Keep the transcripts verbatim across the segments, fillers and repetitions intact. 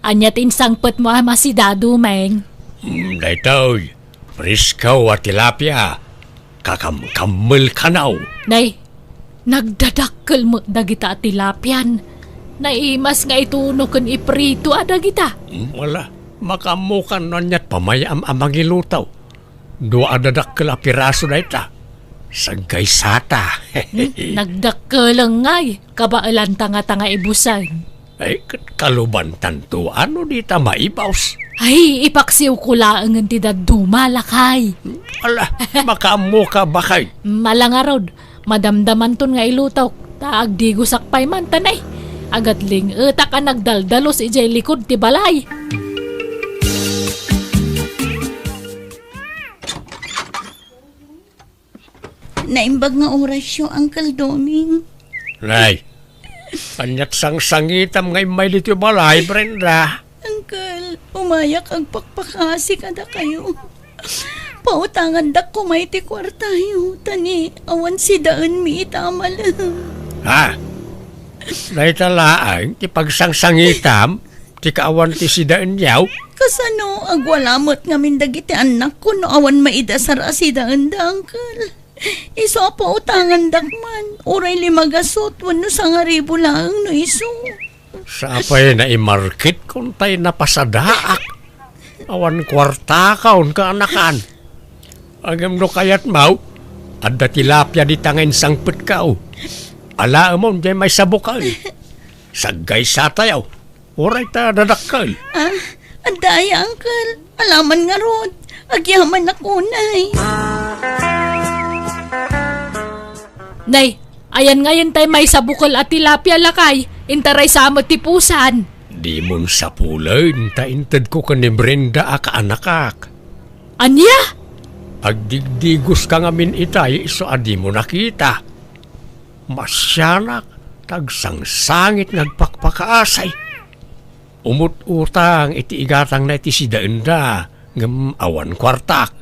Ania ti insangpetmo a masidadu, Meng? Mm, daytoy, presko a tilapia. Kakamkammel kano. Nay, nagdadakkel met dagita a tilapian. Naimas nga ituno ken iprito a dagita. Mm, wala. Makaammokan no aniat pamayam a mangiluto. Dua a dadakkel a piraso dayta. Saggaysata. Hmm, nagdakkeleng ngay. Kabaelanta ngata nga ibusen. Ay, ket kalubantanto, ano dita maibus? Ay, ipaksiwko laengen ti dadduma, lakay. Ala, makaammoka, baket. Mala ngarud, madamdamanton nga ilutok, ta agdigosak pay man, ta nay, agatling-etak a nagdaldalus idiay likud ti balay. Naimbag nga orasyo, Uncle Doming. Nay, aniat sangsangitam nga immay ditoy balay, Brenda? Uncle, umayak agpakpakasi kadakayo. Pautangandak koma iti kuartayo, ta ni awan sidaenmi ita a malem. Ha? Dayta laeng ti pagsangsangitam? Ti kaawan ti sidaenyo? Kasano, agwala met ngamin dagiti annakko no awan maidasar a sidaenda, Uncle. Isu a pautangandak man, uray lima gasut wenno sangaribu laeng no isu. Sapay naimarketkon tay napasadaak. Awan kuartakaon kaanakan. Ngem no kayatmo, adda tilapia dita nga insangpetko. Alaemon diay maysa a bukel. Saggaysatayo. Uray ta dadakkel. Ah, adda aya, Uncle? Alaman ngarud. Agyamanak unay. Nay, ayan ngayen tay maysa a bukel a tilapia, lakay. Intaraysa met ti pusan. Dimon sapulen ta intedko ken ni Brenda a kaanakak. Ania? Agdigdigoska ngamin itay isu a dimo nakita. Masianak, ta agsangsangit nga agpakpakaasi. Umut-utang iti igatangna iti sidaenda, ngem awan kuartak.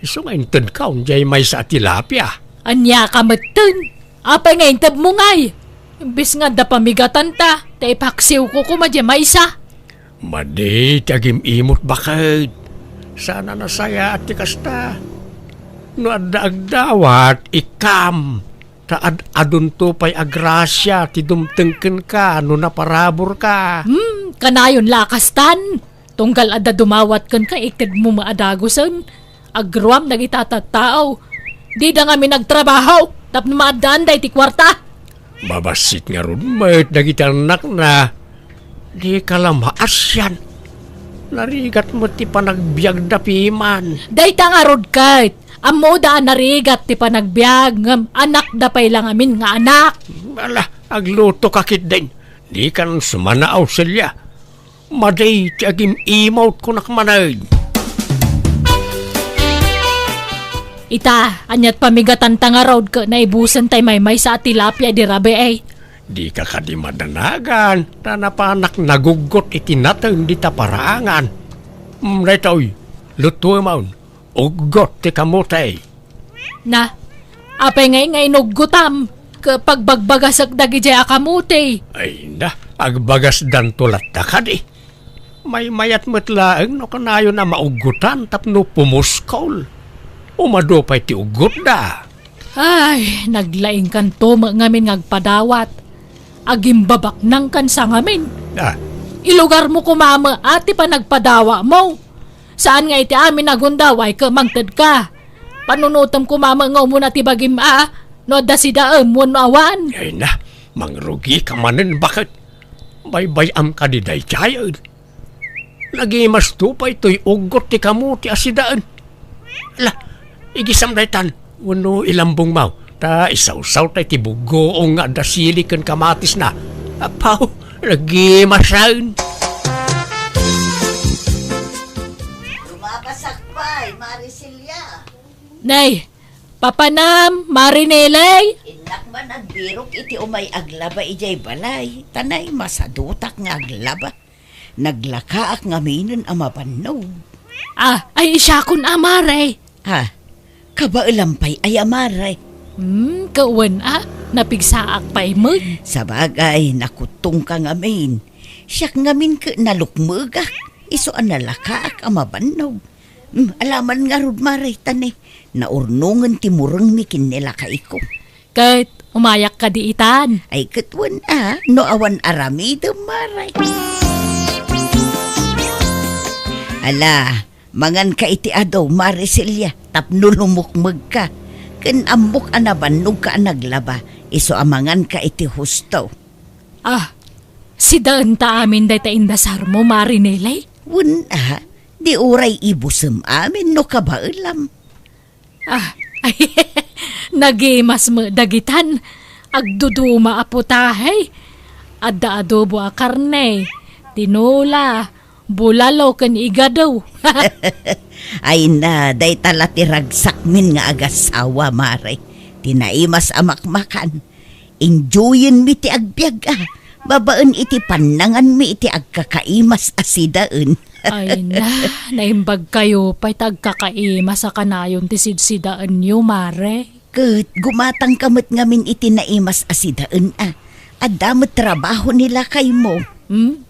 Isu nga intedko diay maysa a tilapia. Ania ka metten? Apay nga intedmo ngay? Imbes nga adda pamigatanta, ta ipaksiwko koma diay maysa. Madi ti agim-imot, baket. Saan a nasayaat ti kasta. No adda agdawat, ikkam. Ta ad-adunto pay a grasia ti dumteng kenka no naparaburka. Hmm, kanayon la a kastan. Tunggal adda dumawat kenka, itedmo met a dagusen. Agruam dagita a tattao. Dida ngamin agtrabaho tapno maaddaanda iti kuarta. Mabassit ngarud met dagiti annakna. Dika la maasian. Narigat met ti panagbiagda piman. Dayta ngarud ket, ammoda a narigat ti panagbiag, ngem anakda pay la ngamin nga anak. Ala, aglutoka ketdin. Dikan sumanaaw, Celia. Madi ti agim-imot, kunak manen. Ita, aniat pamigatanta ngarud ket naibusen tay maymaysa a tilapia idi rabii? Dika kadi madanagan, ta napanak naguggot iti nateng dita paraangan. Mm, daytoy, lutuemon, uggot ti kamote. Na, apay ngay nga inuggotam? Ket pagbagbagasek dagidiay a kamote. Ay na, agbagasdanto latta kadi. Maymayat met laeng no kanayon a mauggotan tapno pumuskol. Umadu pay ti uggotda. Ay, naglaingkanto met ngamin nga agpadawat. Agimbabaknangkan sa ngamin. Ah. Ilugarmo koma met ti panagpadawatmo. Saan nga iti amin a gundaway ket mangtedka. Panunotem koma met nga umuna ti bagim a no adda sidaem wenno awan. Ay na, mangrugika manen, baket. Baybay-am kadi daydiay. Nagimasto pay toy uggot ti kamote a sidaen. Ala, igisam daytan wenno ilambongmo, ta isawsawta iti buggoong nga adda sili ken kamatisna. Apaw, nagimasen. Lumabasak pay, Mari Celia. Nay, papanam, Mari Nelay. Innak man agbirok iti umay aglaba idiay balay, ta nay masadutak nga aglaba. Naglakaak ngaminen a mabannog. Ah, ay, siakon a, Mare. Ah, kabaelam pay aya, Mare? Hmm, kawen a, napigsaak pay met. Sabagay, nakuttongka ngamin. Siak ngamin ket nalukmegak, isu a nalakaak a mabannog. Hmm, alaman ngarud, Mare, ta ne, naurnongen ti murengmi ken ni lakayko. Ket umayak kadi itan? Ay, ket wen a, no awan aramidem, Mare. Ala, manganka iti adu, Mare Celia, tapno lumukmegka. Ken ammok a nabannogka a naglaba, isu a manganka iti husto. Ah, sidaenta amin dayta indasarmo, Mare Nelly? Wen a, di uray ibusem amin no kabaelam. Ah, nagimas met dagitan. Agduduma a putahe. Adda adobo a karne, tinola, bulalo ken igado. Ay na, dayta la ti ragsakmin nga agassawa, Mare. Ti naimas a makmakan. Enjoyenmi ti agbiag a, babaen iti pannanganmi iti agkakaimas a sidaen. Ay na, naimbagkayo pay ta agkakaimas a kanayon ti sidsidaenyo, Mare. Ket gumatangka met ngamin iti naimas a sidaen a. Adda met trabaho ni lakaymo. Hmm?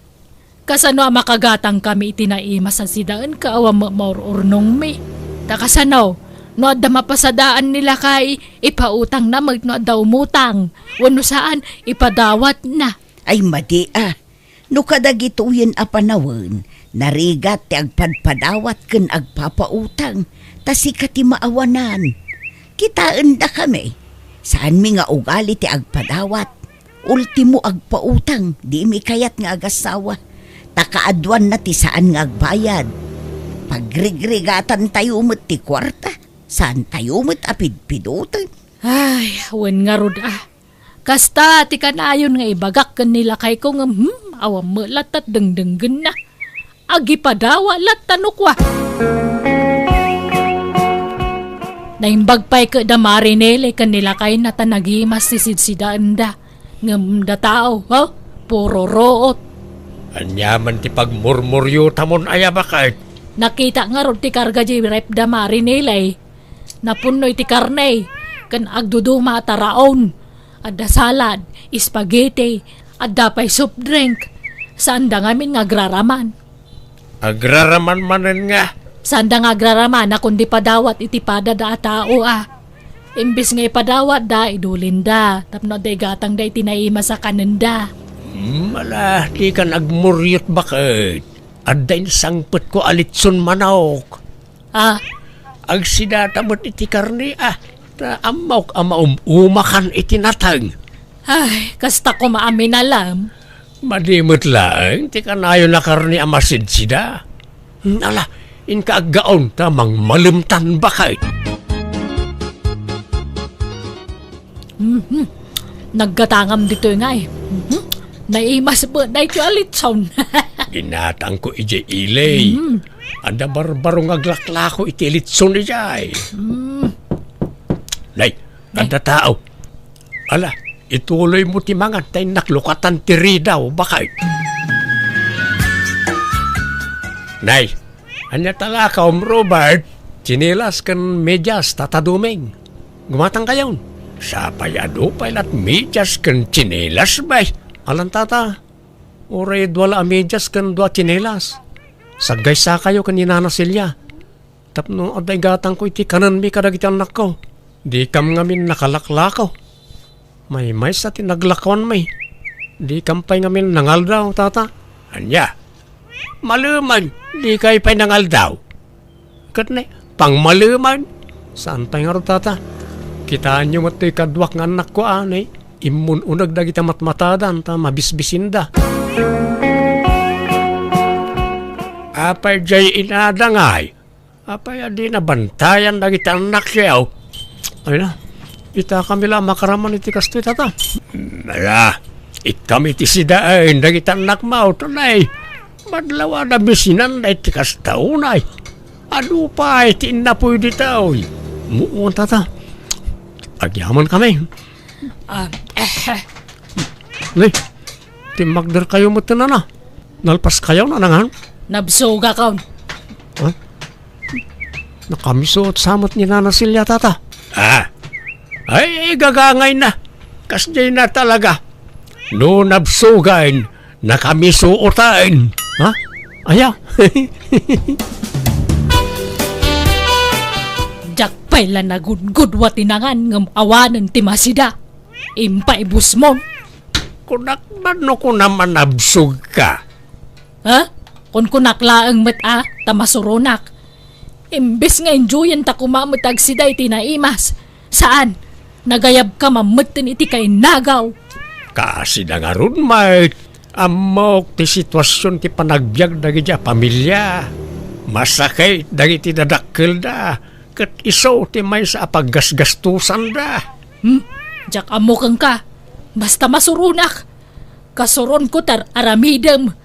Kasano a makagatangkami iti naimas a sidaen ket awan met maur-urnongmi? Ta kasano, no adda mapasadaan ni lakay, ipautangna met no adda umutang, wenno saan, ipadawatna. Ay madi a, no kadagitoyen a panawen, narigat ti agpadpadawat ken agpapautang, ta sika ti maawanan. Kitaendakami, saanmi nga ugali ti agpadawat. Ultimo, agpautang, dimi kayat nga agassawa. Ta kaaduanna ti saan nga agbayad. Pagrigrigatantayo met ti kuarta, saantayo met a pidpidoten. Ay, wen ngarud a. Kasta ti kanayon nga ibagak ken ni lakayko ngem, hmm, awan met latta dengdenggenna. Agipadawa latta no kua. Naimbag pay ket da Mare Nelly ken ni lakayna ta nagimas ti sidsidaenda. Ngem da tao, ha? Puro ruot. Ania man ti pagmurmuriotamon aya baket? Nakita ngarud ti karga di ref da Mare Nelly. Napunno iti karne, ken agduduma a taraon. Adda salad, spaghetti, adda pay soft drink. Saanda ngamin nga agraraman. Agraraman manen nga? Saanda nga agraraman a kundi padawat iti padada a tao a. Imbes nga ipadawatda, idulinda, tapno adda igatangda iti naimas a kanenda. Hmm, ala, dikan agmuriot baket. Adda insangpetko a litson manok. Ah? Agsidata met iti karne, ah. Ta ammok a maum-umakan iti nateng. Ay, kasta koma a minalam. Madi met laeng ti kanayon a karne a masidsida. Hmm, ala, inka aggaon ta mangmalemtan baket. Mhm. Naggatangam ditoy ngay. Mhm. Naimas met daytoy a litson. Ginatangko idiay ili. Mm. Adda barbaro nga aglaklako iti litson idiay. Mm. Nay, nay, adda tao. Ala, ituloymo ti mangan ta innak lukatan ti ridaw, baket. Nay, ania ta lakaom, Robert? Tsinelas ken medias, Tata Doming. Gumatangkayon. Sapay adu pay lat medias ken tsinelas, bay. Alan, Tata, uray dua la a medias ken dua a tsinelas. Saggaysakayo ken ni Nana Celia. Tapno adda igatangko iti kanenmi kadagiti annakko. Dikam ngamin nakalaklako. Maymaysa ti naglakuanmi. Dikam pay ngamin nangaldaw, Tata. Ania? Malemed, dikay pay nangaldaw. Ket ne, pangmalemed. Saan pay ngarud, Tata? Kitaenyo met toy kaduak nga annakko a, ne, immun-uneg dagiti matmatadan ta mabisbisinda. Apay diay inada ngay? Apay a dina bantayan dagiti annakyo? Ay na, itakami la a makaraman iti kastoy, Tata. Ala, ikkam iti sidaen dagiti annakmo, tunay. Madlawada bisinanda iti kasta unay. Adu pay ti innapuy ditoy. Muon, Tata. Agyamankami. Ah, eh, Nay, timmagderkayo met, Nana. Nalpaskayo, Nana, ngan? Nabsogakon. Ha? Nakamiso sa met ni Nana Celia, Tata. Ah. Ay, igagangay na. Kasdiay na talaga. No nabsogan, Nakamisuoten. Ha? Aya? Diak pay la nagudgudua ti nangan ngem awanen ti masida. Impaibusmon. Kunak man no kunam a nabsogka. Ha? Kunkunak laeng met a, ta masuronak. Imbes nga enjoyen ta koma met agsida iti naimas, saan, nagayabka mammetten iti kainnagaw. Kasida ngarud met, ammok ti situasion ti panagbiag dagiti a pamilia. Masakit dagiti dadakkelda, ket isu ti maysa a paggasgastusanda. Hmm? Diak ammo kenka. Basta masuronak. Kasuronko ti ar-aramidem.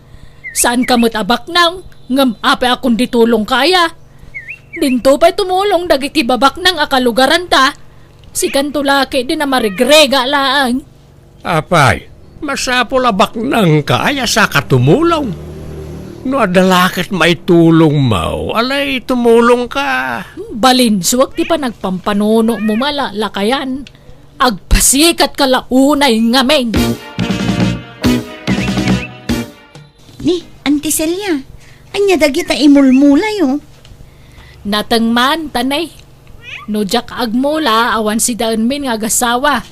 Saanka met a baknang, ngem apay a kundi tulongka aya? Dinto pay tumulong dagiti babaknang a kalugaranta. Sikanto la ketdi a marigrega laeng. Apay, masapul a baknangka aya saka tumulong? No adda la ket maitulongmo, alay tumulongka. Balinsuak ti panagpampanunomo met a lakayan. Agpasikatka la unay ngamin. Ni, Auntie Celia, ania dagita imulmulayo? Nateng man, tanay. No diak agmula, awan sidaenmin nga agasawa.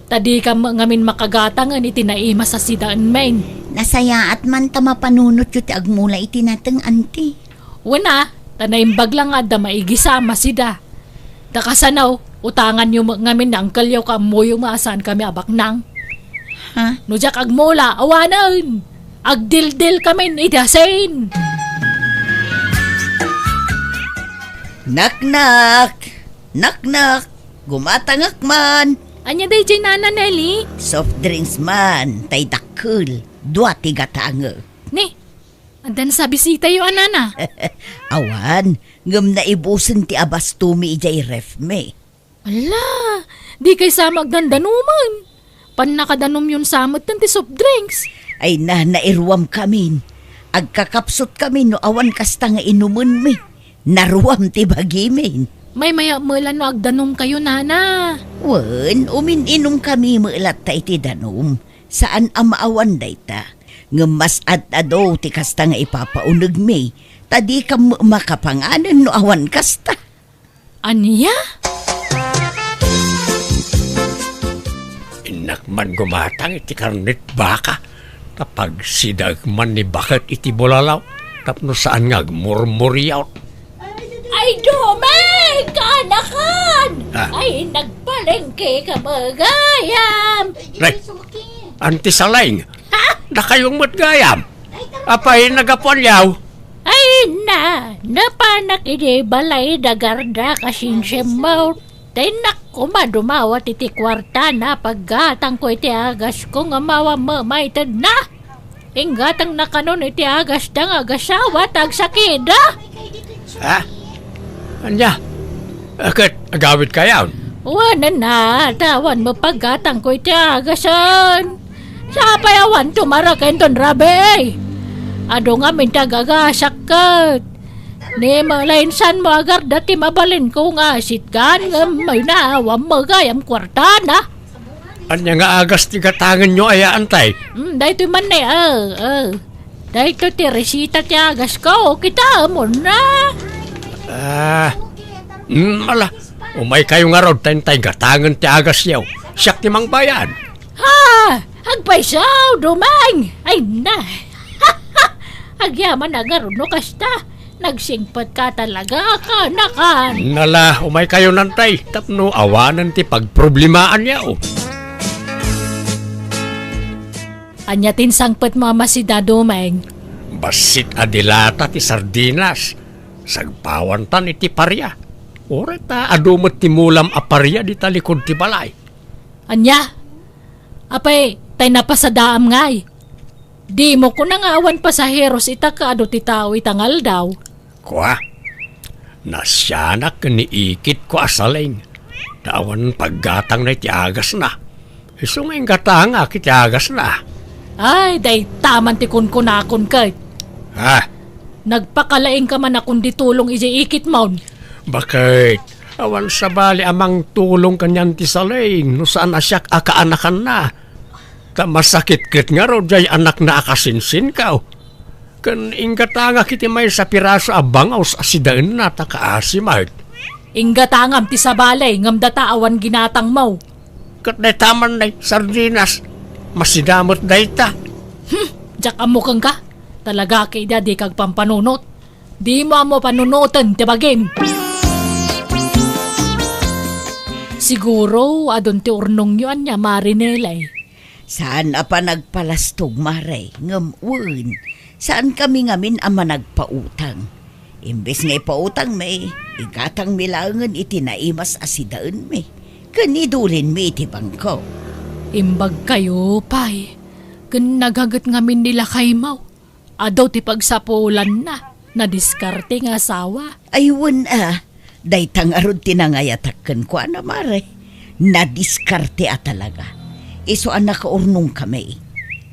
Ta dikam ngamin makagatangen iti naimas a sidaenmin. Nasayaat man ta mapanunotyo ti agmula iti nateng, Auntie. Wen a, ta naimbag la nga adda maigisam a sida. Ta kasano, utanganyo met ngamin ni angkelyo ken ammoyo nga saankami a baknang. Ha? No diak agmula, awanen! Agdildilkamin iti asin! Naknak! Naknak! Gumatangak man! Ania daydiay, Nana Nelly? Soft drinks man, tay dakkel. Dua ti gatangek. Ni, adda nasabisitayo a nana? Awan, ngem naibusen ti abastomi idiay refmi. Ala, dikay sa met agdandanomen. Pannakadanomyon sa metten ti soft drinks. Ay na, nairuamkamin. Agkakapsutkamin no awan kasta nga inumenmi. Naruam ti bagimin. Maymayat met la no agdanomkayo, nana. Wen, umin-inumkami met latta iti danum. Saan a maawan dayta. Ngem mas ad-adu ti kasta nga ipapaunegmi, ta dikam makapanganen no awan kasta. Ania? Innak man gumatang iti karnet baka, ta pagsidaek man ni baket iti bulalaw, tapno saan nga agmurmuriaw. Ay, Domeng! Kaanakan! Ah. Ay, nagpalengke ka, bagayam! Nay, Auntie Saleng, ha? Dakayong met gayam. Apay, nagapuanyaw? Ay, na, napanak idi balay da garda kasinsiammo. Tay nak koma dumawat iti kuarta na paggatang ko iti agas ko nga mawa mamayted na. Inggatang na kanon iti agas da nga agasawa ta agsakida. Ha? Ania? Ket agawid kayon? Wen a, ta awan mapaggatang ko iti agasen. Sapay awan tumaraken ton rabii. Adu ngamin ti agagasak ket. Ni malainsan mo agarda ti mabalin ko nga asitgan ngem mayna awan magayam kuartana. Ania nga agas ti gatangenyo aya, Antay? Mm, daytoy man ne, ah, ah. Daytoy ti resita ti agasko, kitaemon na. Ah, mm, ala, umaykayo ngarud, ta intay gatangen ti agasyo. Siak ti mangbayad. Ha! Agpayso, Domeng! Ay na! Agyaman a ngarud no kasta. Nagsingpet ka talaga, kaanakan. Nala, umaykayo, Antay, tapno awanen ti pagproblemaanyo. Ania ti insangpetmo a masida, Domeng? Bassit a dilata ti sardinas. Sagpawantan iti paria. Uray ta adu met ti mulam a paria dita likud ti balay. Ania? Apay, tay napasadaam ngay? Dimo kuna nga awan pasaheros ita ket adu ti tao ita nga aldaw? Kua, nasianak ken ni ikitko a Saleng, ta awan paggatangna iti agasna. Isu nga inggatangak iti agasna. Ay, dayta man ti kunkunakon ket. Ha? Nagpakalaingka man a kundi tulong idiay ikitmon. Baket, awan sabali a mangtulong kanian ti Saleng no saan a siak a kaanakanna. Ta masakit ket ngarud jay anakna a kasinsinkaw. Ken inggatangak iti maysa a piraso a bangaws a sidaenna ta kaasi met. Inggatangam ti sabali ngem data awan ginatangmo. Ket dayta man nay sardinas, masida met dayta. Hmm, diak ammo kenka. Talaga ket idi a dika agpampanunot. Dimo ammo panunoten ti bagim. Siguro, adun ti urnongyo ania, Mari Nelay? Saan a panagpalastog, Mare, ngem wen, saan kami ngamin a managpautang. Imbes nga ipautangmi, igatangmi laengen iti naimas a sidaenmi, ken idulinmi iti bangko. Imbagkayo pay, ken nagaget ngamin ni lakaymo. Adu ti pagsapulanna, nadiskarte nga asawa. Ay, wen a, dayta ngarud ti nangayatak kenkuana, Mare. Nadiskarte a talaga. Isu a nakaurnongkami.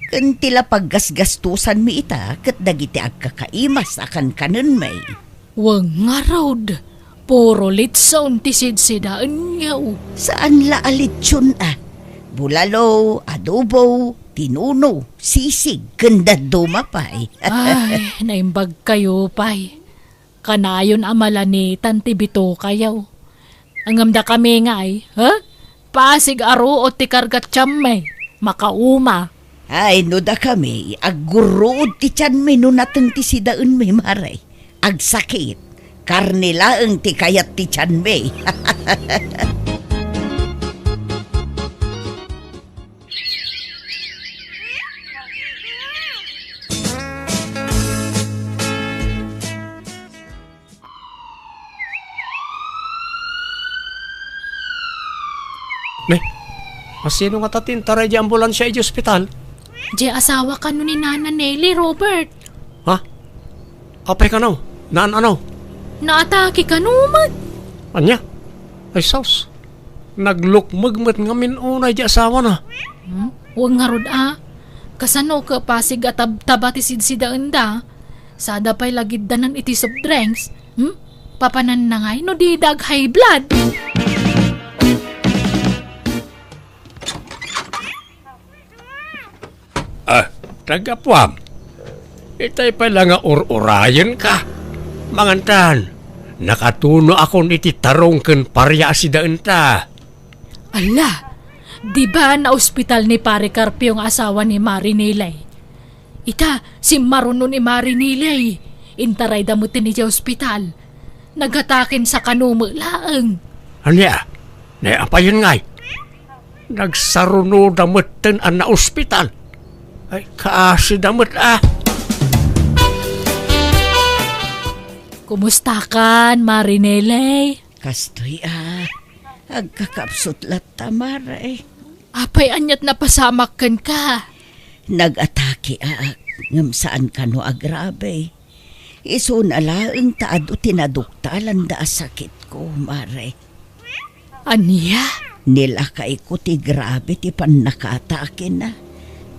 Ken ti la paggasgastosanmi ita ket dagiti agkakaimas a kankanenmi. Wen ngarud, puro litson ti sidsidaenyo. Saan la a litson a. Bulalo, adobo, tinuno, sisig, ken dadduma pay. Ay, naimbagkayo pay. Kanayon a malanitan ti bitokayo. Ngem dakami ngay, ha? Pasig a ruot ti karga ti tianmi. Makauma. Ay, no dakami, aggurruod ti tianmi no nateng ti sidaenmi, Mare. Agsakit. Karne laeng ti kayat ti tianmi. Ne, asino ngata ti intaray di ambulansia idiay ospital? Di asawa kano ni Nana Nelly, Robert. Ha? Apay kano? Naan-ano? Naatake kano met. Ania? Ay, sus. Naglukmeg met ngamin unay di asawana. Hmm? Wen ngarud a. Kasano ket pasig a tabtaba ti sidsidaenda? Sada pay lagiddanan iti soft drinks. Hmm? Papananna ngay no dida ag-high blood. Ah, tagapuam. Itay pay la nga ur-urayenka. Mangantan, nakatunokon iti tarong ken paria a sidaenta. Ala, di ba naospital ni Pare Carpio nga asawa ni Mari Nelly? Ita, simmaruno ni Mari Nelly. Intarayda met idiay ospital. Nagataken sa kano met laeng. Ania? Naapayen ngay? Nagsarunoda metten a naospital. Ay, kaasida met a. Kumustakan, Mari Nelly? Kastoy a. Agkakapsut latta, Mare. Apay aniat napasamak kenka? Nag-atake ak, ngem saan kano a grabe. Isuna laeng ta adu ti naduktalanda a sakitko, Mare. Ania? Nilakayko ti grabe ti pannakatakena,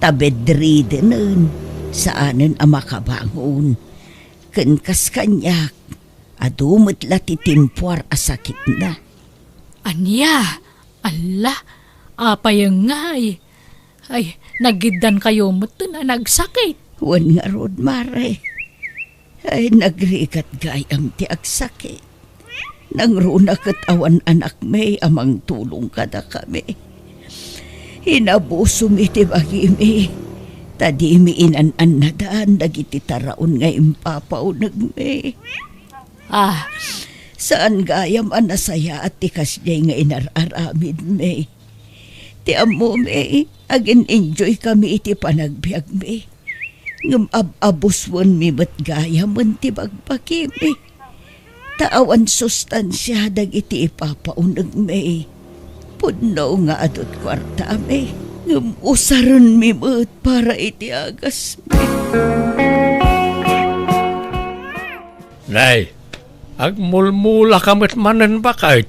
ta bedridden, saanen a makabangon. Ken kas kaniak, adu met la ti timpuar a sakitna. Ania? Alla, apay ngay? Ay, nagiddankayo metten a nagsakit. Wen ngarud, Mare. Ay, nagrigat gayam ti agsakit. Nangruna ket awan anakmi a mangtulong kadakami. Inabusom iti bagimi, ta dimi inan-annadan dagiti taraon nga impapaunegmi. Ah, saan gayam a nasayaat ti kasdiay nga inar-aramidmi. Ti ammomi, agin-enjoy kami iti panagbiagmi. Ngem ab-abuswenmi met gayamen ti bagbagimi. Ta awan sustansia dagiti ipapaunegmi. Pudno nga adu ti kuartami, ngem usarenmi met para iti agasmi. Nay, agmulmulaka met manen baket.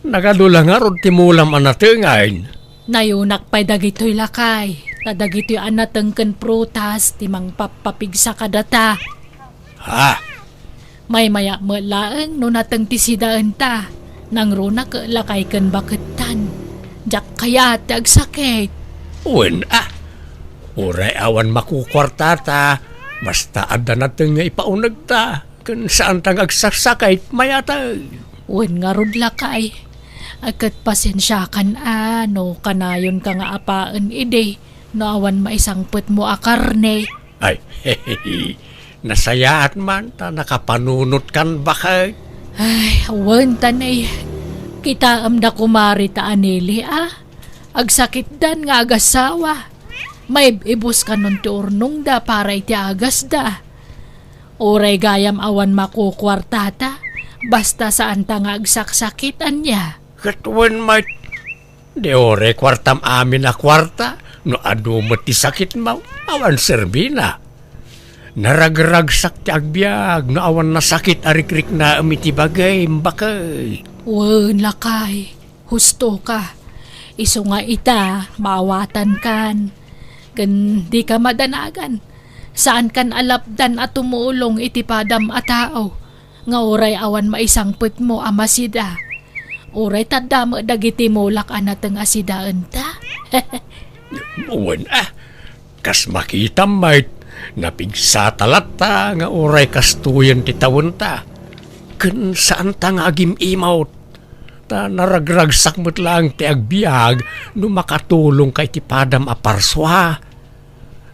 Nagadu la ngarud ti mulam a natengen. Nayunak pay dagitoy, lakay, ta dagitoy a nateng ken prutas ti mangpappapigsa kadata. Ha? Maymayak met laeng no nateng ti sidaenta. Nangruna ket lakay ken bakettan. Diak kayat ti agsakit. Wen a, uray awan makukuartata, basta adda nateng nga ipaunegta, ken saanta nga agsaksakit, mayateg. Wen ngarud, lakay. Ay, ket pasensiakan a no kanayonka nga apaen idi no awan maisangpetmo a karne. Ay, nasayaat man ta nakapanunotkan, baket. Ay, wen ta ne. Kitaem da kumari ta anili a. Agsakitdan nga agasawa. Maib-ibus kanon ti urnongda para iti agasda. Uray gayam awan makukuartata, basta saanta nga agsaksakit, ania? Ket wen met, di uray kuartam amin a kuarta, no adu met ti sakitmo, awan serbina. Naragragsak ti agbiag no awan nasakit a rikriknaem iti bagim, baket. Wen, lakay. Husto ka. Isu nga ita, maawatankan. Ken dika madanagan. Saankan a lapdan a tumulong iti padam a tao, nga uray awan maisangpetmo a masida. Uray tadda met dagiti mulak a nateng a sidaenta. Wen a, kas makitam met, napigsata latta nga uray kastoyen ti tawenta. Ken saanta nga agim-imot. Ta naragragsak met laeng ti agbiag no makatulongka iti padam a parsua.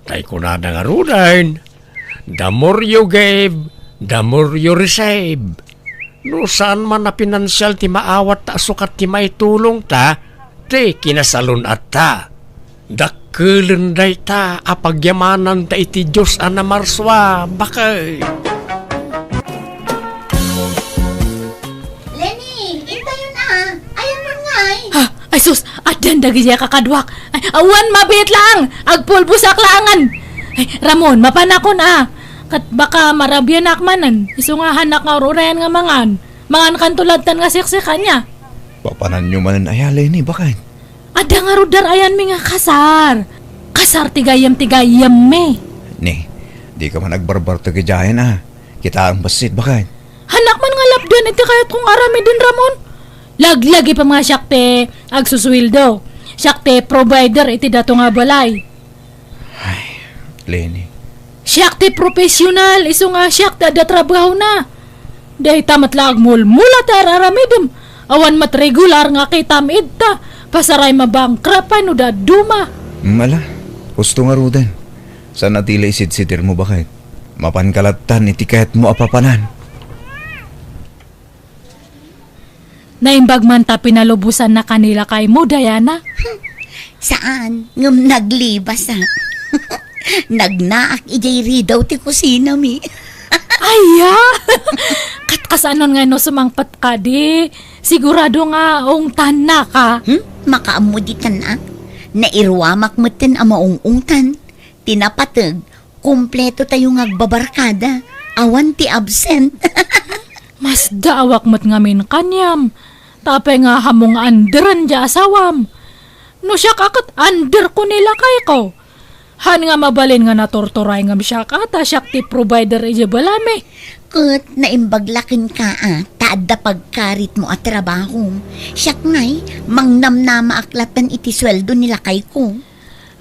Tay kunada ngaruden, "The more you give, the more you receive." No saan man a pinansial ti maawat ta sukat ti maitulongta, ti kinasalun-atta. Dakkelen dayta a pagyamanan ta iti Dios a namarsua, baket. Lenny, intayon a. Ayan man ngay. Ha? Ay sus, addan dagiti a kakaduak. Ay, awan mabiit laeng. Agpulbosak laengen. Ay, Ramon, mapanakon a. Ket baka marabianak manen. Isu nga hanak nga ur-urayan nga mangan. Mangankanto lattan nga siksik ania. Papananyo manen aya, Lenny, baket? Adda ngarud dar-ayanmi nga kasar. Kasar ti gayyem ti gayyemmi. Ni, dika man agbarbartek idiayen a. Kitaem bassit, baket. Hanak man nga lapdan iti kayatko nga aramiden, Ramon. Laglagi pay nga siak ti agsusueldo. Siak ti provider iti dato nga balay. Ay, Lenny. Siak ti profesional, isu nga siak ti adda trabahona. Dayta met la agmulmula ti ar-aramidem. Awan met regular nga kitam ita. Pasaray mabankrupt pay no dadduma. Mm, ala, husto ngaruden. Saan a ti la isidsidirmo, baket? Mapanka lattan iti kayatmo a papanan. Naimbag man ta pinalubosannaka ni lakaymo, Diana? Saan, ngem naglibas a. Nagnaak idiay ridaw ti kusinami. Aya! Ket kasano nga no sumangpet kadi? Sigurado nga ungtannaka. Hmm? Makaammo ditan a. Nairuamak metten a maung-ungtan. Ti napateg, kumpleto tayo nga agbabarkada. Awan ti absent. Masdaawak met ngamin kaniam. Ta apay nga ammom nga underen ti asawam? No siak a ket underko ni lakayko. Haan nga mabalin nga naturturay ngem siak a ta siak ti provider idiay balami. Ket naimbag la kenka a ta adda pagkaritmo a trabahom. Siak ngay, mangnamnamaak lattan iti sueldo ni lakayko.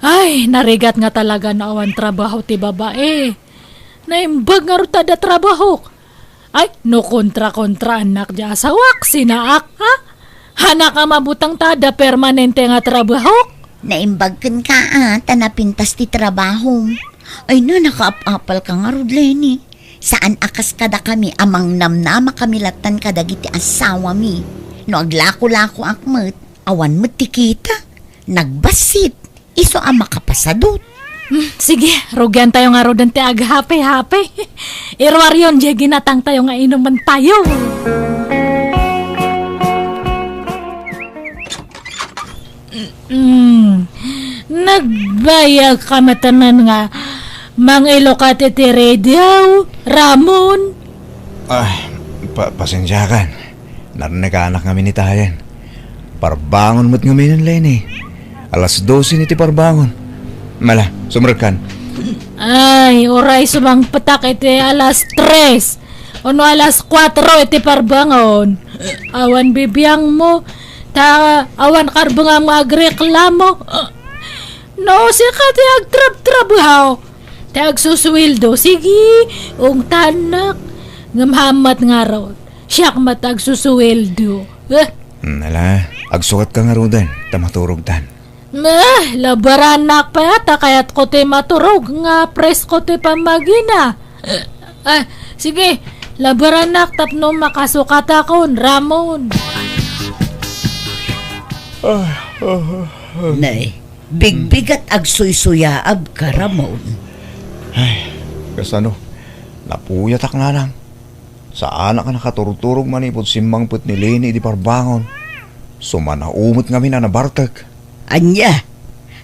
Ay, narigat nga talaga no awan trabaho ti babae. Naimbag ngarud ta adda trabahok. Ay, no kontra-kontraannak ti asawak, sinaak, ha? Hanak a mabuteng ta adda permanente nga trabahok? Naimbag kenka a ta napintas ti trabahom. Ay na, nakaap-apalka ngarud, Lenny. Saan a kas kadakami a mangnamnama kami lattan kadagiti asawami. No aglako-lakoak met, awan met ti kita. Nagbassit. Isu a makapasadut. Hmm, sige, rugiantayo ngaruden ti aghape-hape. Iruaryon diay ginatangtayo nga inumentayo. Mm. Nagbayag ka matanan nga mangilukat iti radio, Ramon. Ay, pa-, pasensiakan. Narnekanak ngamin itayen. Parbangon met ngamin, Lenny. Alas dose ni ti parbangon. Mala, sumrekkan. Ay, uray sumangpetak iti alas tres. Ono alas kuatro iti parbangon. Awan bibiangmo. Ta awan karbengam nga agreklamo. No, sika ti agtrabtrabaho, ti agsusueldo, sige, ungtannak. Ngem haan met ngarud, siak met agsusueldo. Eh. Hmm, ala, agsukatka ngaruden, ta maturogtan. Meh, labarannak pay, ta kayatko ti maturog nga presko ti pammagina. Eh, ah, sige, labarannak tapno makasukatakon, Ramon. Nay, bigbigat agsuysuyaabka, Ramon. Ay, kasano? Napuyatak, nanang. Saanak a nakaturturog manipud simmangpet ni Leni idi parbangon. Sumanaw met ngamin a nabartek. Ania?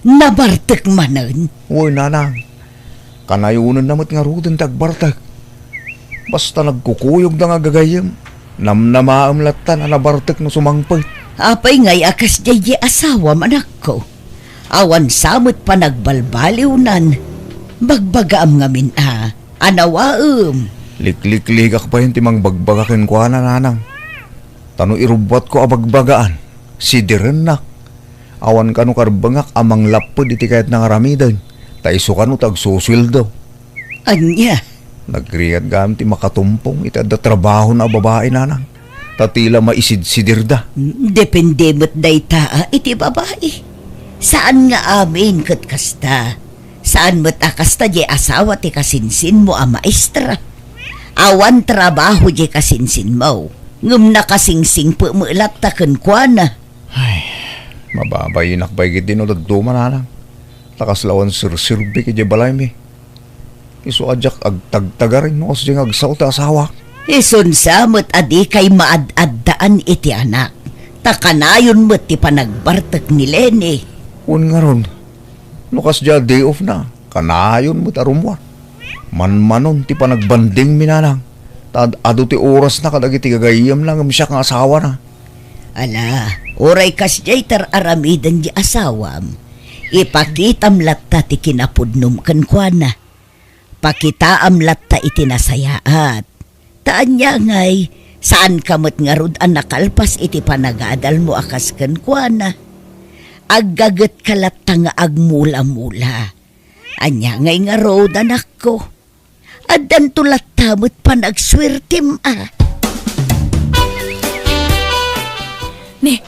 Nabartek manen? Wen, nanang. Kanayonenna met ngaruden ti agbartek. Basta nagkukuyogda nga gagayyem, namnamaem latta a nabartek no sumangpet. Apay ngay a kasdiay ti asawam, anakko? Awan sa met panagbalbaliwnan. Bagbagaam ngamin a, anawaem. Liklikligak pay ti mangbagbaga kenkuana, nanang. Ta no irubbuatko a bagbagaan, sidirennak. Awan kano karbengak a manglapped iti kayatna nga aramiden, ta isu kano ti agsusueldo. Ania? Nagrigat gayam ti makatumpong iti adda trabahona a babai, nanang, ta ti la maisidsidirda. Depende met dayta a iti babai. Saan nga amin ket kasta. Saan met a kasta diay asawa ti kasinsinmo a maestra. Awan trabaho diay kasinsinmo, ngem nakasingsingpetmo latta kenkuana. Ay, mababainak pay ketdi no dadduma, nanang. Ta kasla awan serserbik idiay balaymi. Isu a diak agtagtagaring no kasdiay nga agsao ti asawak. Isun sa met a dikay maad-addaan iti anak, ta kanayon met ti panagbartek ni Leni. Wen ngarud, no kasdiay a day off na, kanayon met a rummuar. Manmanon ti panagbandingmi, nanang. Ta ad-adu ti orasna kadagiti gagayyemna ngem siak nga asawana. Ala, uray kasdiay ti ar-aramiden ti asawam, ipakitam latta ti kinapudnom kenkuana. Pakitaam latta iti nasayaat. Ta ania ngay, saanka met ngarud a nakalpas iti panagadalmo a kas kenkuana. Aggagetka latta nga agmula-mula. Ania ngay ngarud, anakko? Addanto latta met panagsuertem a. Ni,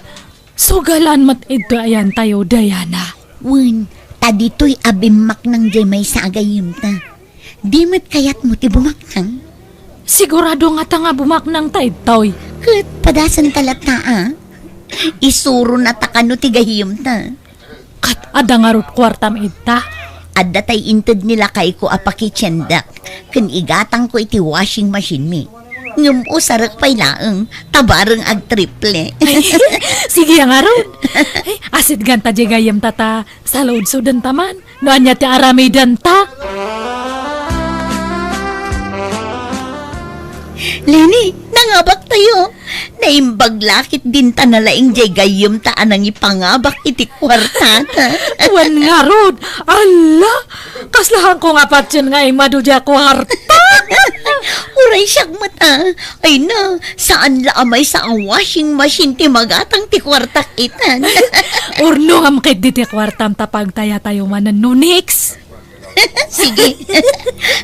sugalan met idto ayantayo, Diana. Wen, ta ditoy a bimmaknang diay maysa a gayyemta. Di met kayatmo ti bumaknang? Sigurado ngata nga bumaknangta idtoy. Ket padasenta latta a. Isurona ta kano ti gayyemta. Ket adda ngarud kuartam idta? Adda tay inted ni lakayko a pakitiendak ken igatangko iti washing machine mi. Ngem usarek pay laeng, ta bareng agtriple. Ay, sige a ngarud. Ay, asidganta diay gayyemta ta saludsodenta man no ania ti aramidenta. Leni, nangabaktayo. Naimbag la ketdin ta nalaing diay gayyemta a nangipangabak iti kuartata. Wen ngarud, alla, kasla haanko nga patien nga immadu diay kuarta. Uray siak met a. Ay na, saan la a maysa a washing machine ti magatang ti kuartak itan. Urnongam ketdi ti kuartam ta pagtayatayo manen no next. Sige.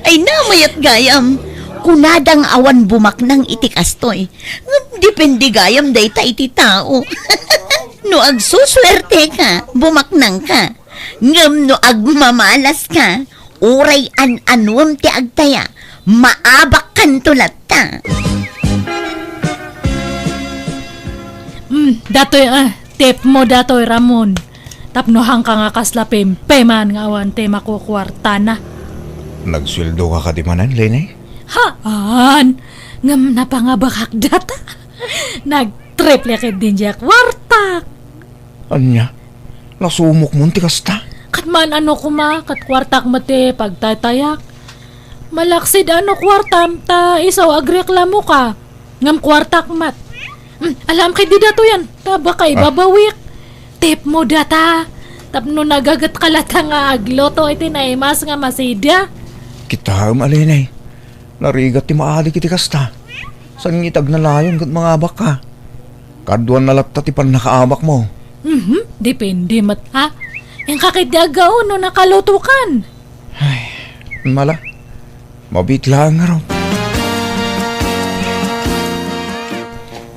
Ay, namayat gayam. Kunada nga awan bumaknang iti kastoy. Ngem depende gayam dayta iti tao. No agsusuerteka, bumaknangka. Ngem no agmamalaska, uray an-anuem ti agtaya, maabakkanto latta. Hmm, datoy, ah, tip mo datoy, Ramon. Tapno haanka nga kasla pempeman nga awan ti makukuartana. Nagsueldoka kadi manen, Leni? Haan, ngem napangabakak data. Nagtriple ketdin diay kuartak. Ania? Nasumokmon ti kasta? Ket maan-ano koma, ket kuartak met ti pagtaytayak. Malaksid a no kuartam ta isu agreklamoka. Ngem kuartak met. Hmm, alam ketdi datoyan, ta baka Ah. ibabawik. Tip mo data. Tapno nagagetka latta nga agluto iti naimas nga masida. Kitaem, Leni. Narigat ti maadik iti kasta. Saan nga iti agnanayon ket mangabakka? Kaduana latta ti pannakaabakmo. Mhm, depende met, ha? Inka ketdi aggaon no nakalutokan. Ay, mala. Mabiit laeng ngarud.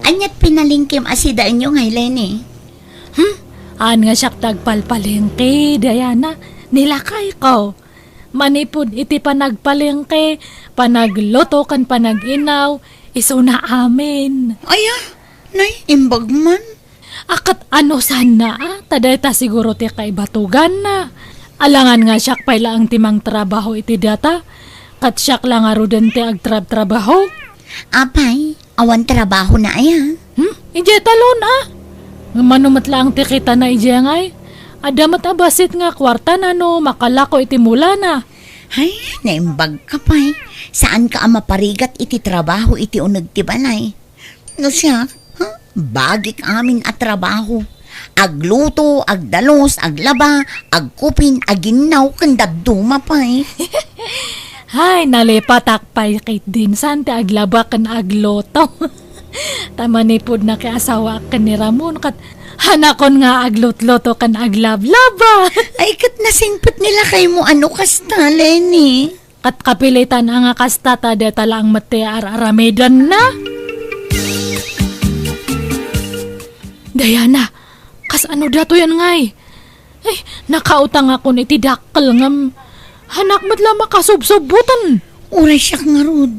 Aniat pinalengkem a sidaenyo ngay, Leni? Hmm? Haan nga siak ti agpalpalengke, Diana. Ni lakayko. Manipud iti panagpalengke, panagluto ken panag-inaw, isuna amin. Aya, nay, imbag man. A, ket ano sana, a? Ta dayta siguro ti kaibatuganna. Alangan nga siak pay laeng ti mangtrabaho iti data, ket siak la ngaruden ti agtrabtrabaho. Apay, awan trabahona aya? Hmm? Idiay talon, a? Ngem mano met laeng ti kitana idiay ngay? Adda met a bassit nga kuartana no makalako iti mulana. Ay, naimbagka pay. Saanka a maparigat iti trabaho iti uneg ti balay. No siak, ha? Bagik amin a trabaho. Agluto, agdalus, aglaba, agkupin, aginnaw, ken dadduma pay. Hay, nalipatak pay ketdin saan ti aglaba ken agluto. Ta manipud nakiasawaak ken ni Ramon, ket hanakon nga aglutluto ken aglablaba. Ay, ket nasingpet ni lakaymo a no kasta, Leni. Ket kapilitan a nga kasta ta dayta laeng met ti ar-aramidenna. Diana, kasano datoyen ngay? Ay, nakautangakon iti dakkel ngem hanak met la makasubsubboten. Uray siak ngarud.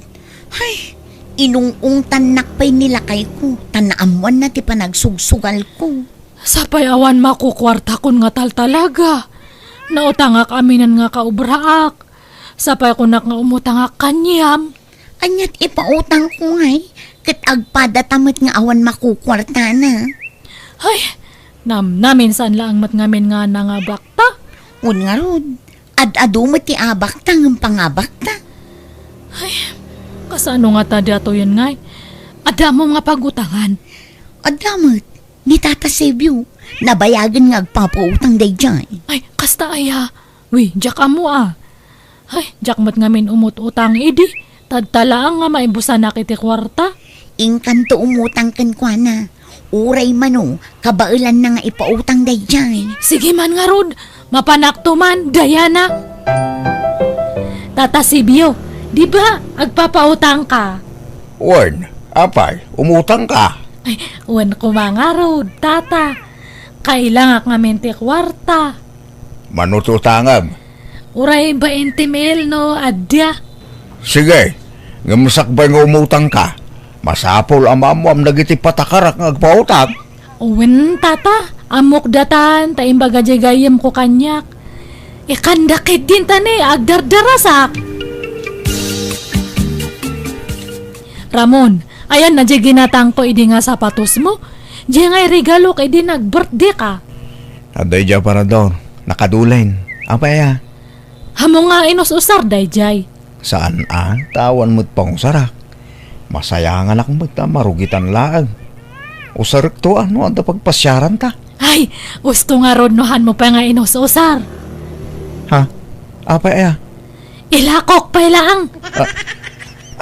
Ay, inung-ungtannak pay ni lakayko, ta naammoanna ti panagsugsugalko. Sapay awan makukuartakon nga taltalaga. Nautangak aminen nga kaubraak. Sapay kunak nga umutangak kaniam. Aniat ipautangko ngay, ket agpadata met nga awan makukuartana. Hay, namnamin saan laeng met ngamin nga nangabakta. Wen ngarud, ad-adu met ti abakta ngem pangabakta. Hay, kasano ngata datoyen ngay? Addamom nga pagutangan? Adda met, ni Tata Sebio, nabayagen nga agpapautang daydiay. Ay, kasta aya? Wi, diak ammo a. Ay, diak met ngamin umut-utang idi. Tadta laeng nga maibusanak iti kuarta. Inkanto umutang kenkuana. Uray mano, kabaelanna nga ipautang daydiay. Sige man ngarud, mapanakto man, Diana. Tata Sibio, di ba agpapautangka? Wen, apay, umutangka? Ay, wen koma ngarud, Tata. Kailangak ngamin ti kuarta. Mano ti utangem? Uray bainte mil no adda. Sige, ngem sakbay nga umutangka, masapul a maammuam dagiti patakarak nga agpautang. Wen, Tata, ammok datan, ta imbaga diay gayyemko kaniak. Ikanda ketdin ta ni agdardarasak. Ramon, ayanna diay ginatangko idi nga sapatosmo? Diay nga iregalok idi nag-birthday ka. Adda idiay aparador, nakadulen. Apay aya? Ammom nga inus-usar daydiay. Saan a, ta awan met pangusarak. Masayanganak met ta marugitan laeng. Usarekto a no adda pagpasiaranta. Ay, usto ngarud no hanmo pay nga inus-usar. Ha? Apay aya? Ilakok pay laeng. Ah,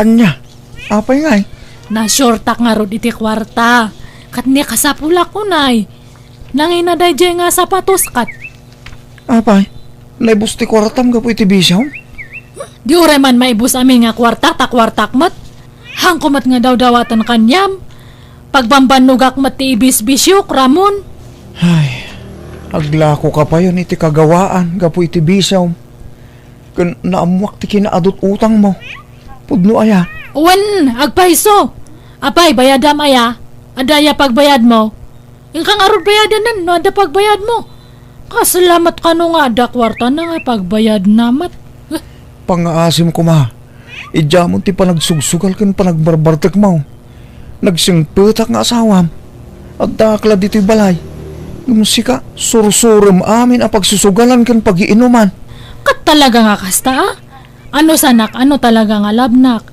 ania? Apay ngay? Nasurtak ngarud iti kuarta. Ket ni kasapulak unay. Nangina daydiay nga sapatos ket. Apay, naibus ti kuartam gapu iti bisiom? Di uray man maibus amin nga kuarta, ta kuartak met. Hanko met nga dawdawaten kaniam. Pagbambannogak met ti ibisbisiok, Ramon. Ay, aglakoka payen iti kagawaan gapu iti bisiom. Ken naammuak ti kinaadut-utangmo. Pudno aya? Wen, agpayso. Apay, bayadam aya? Adda aya pagbayadmo? Inka ngarud bayadanen no adda pagbayadmo. Kasla met kano nga adda kuartana nga pagbayadna met. Eh. Pangngaasim koma. Idiamon ti panagsugsugal ken panagbarbartekmo. Nagsingpetak nga asawam. Addaak la ditoy balay. Ngem sika, sursurem amin a pagsusugalan ken pagiinuman. Ket talaga nga kasta, a? Ano sanak, ano talaga nga labnak?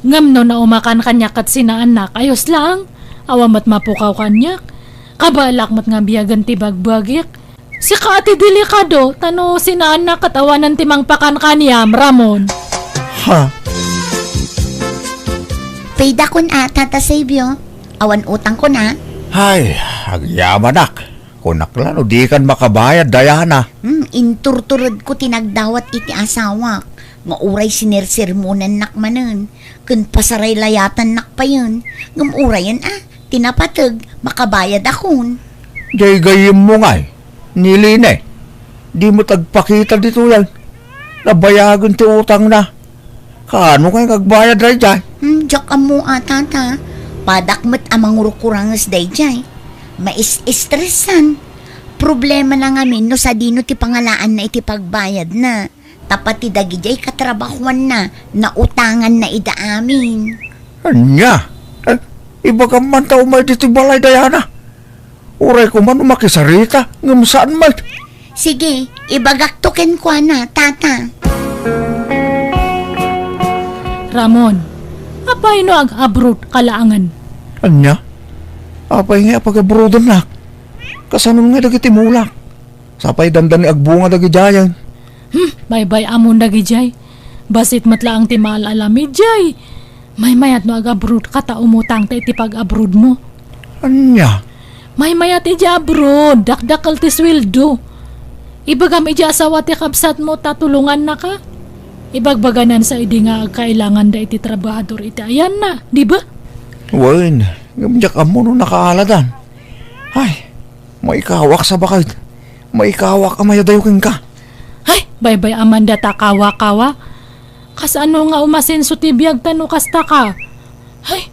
Ngem no naumakan kaniak ket sinaannak, ayos laeng. Awan met mapukaw kaniak. Kabaelak met nga biagen ti bagbagik. Sika a ti delikado, ta no sinaannak ket awanen ti mangpakan kaniam, Ramon. Ha? Paydakon a, Tata Savio. Awan utangkon a. Hay, agyamanak. Kunak la no dikan makabayad, Diana. Hmm, inturturedko ti nagdawat iti asawak, nga uray sinersermonannak manen, ken pasaraylayatannak payen, ngem urayen a, ti napateg, makabayadakon. Jay gayyemmo ngay, ni Lene, di met agpakita ditoy. Nabayagen ti utangna. Kaano kay nga agbayad daydiay? Hmm, diak ammo a, tata. Padak met a mangurkuranges daydiay. Mais-estresan. Problemana ngamin no sadino ti pangalaanna iti pagbayadna. Ta pati dagidiay katrabahuanna, nautanganna ida amin. Ania? Eh, ibagam man ta umay ditoy balay, Diana. Uray koma no makisarita, ngem saan met. Sige, ibagakto kenkuana, tata. Ramon, apay no ag-abroad ka laangen? Ania? Apay nga apag-abroadennak? Kasano nga dagiti mulak? Sapay dandani agbunga dagidiayen. Hmm, baybay-amon dagidiay. Bassit met laeng ti maal-alamiddiay. Maymayat no ag-abroad ka ta umutang ta iti pag-abroad mo. Ania? Maymayat idiay abroad, dakdakkel ti sueldo. Ibagam idiay asawa ti kabsatmo ta tulongannaka. Ibagbaganan sa idi nga agkailanganda iti trabahador iti ayanna, di ba? Wen, ngem diak ammo no nakaaladan. Ay, maikawak sa baket. Maikawak a mayadayo kenka. Ay, baybay-amanda ta kawa-kawa. Kasano nga umasenso ti biag ta no kasta ka? Ay,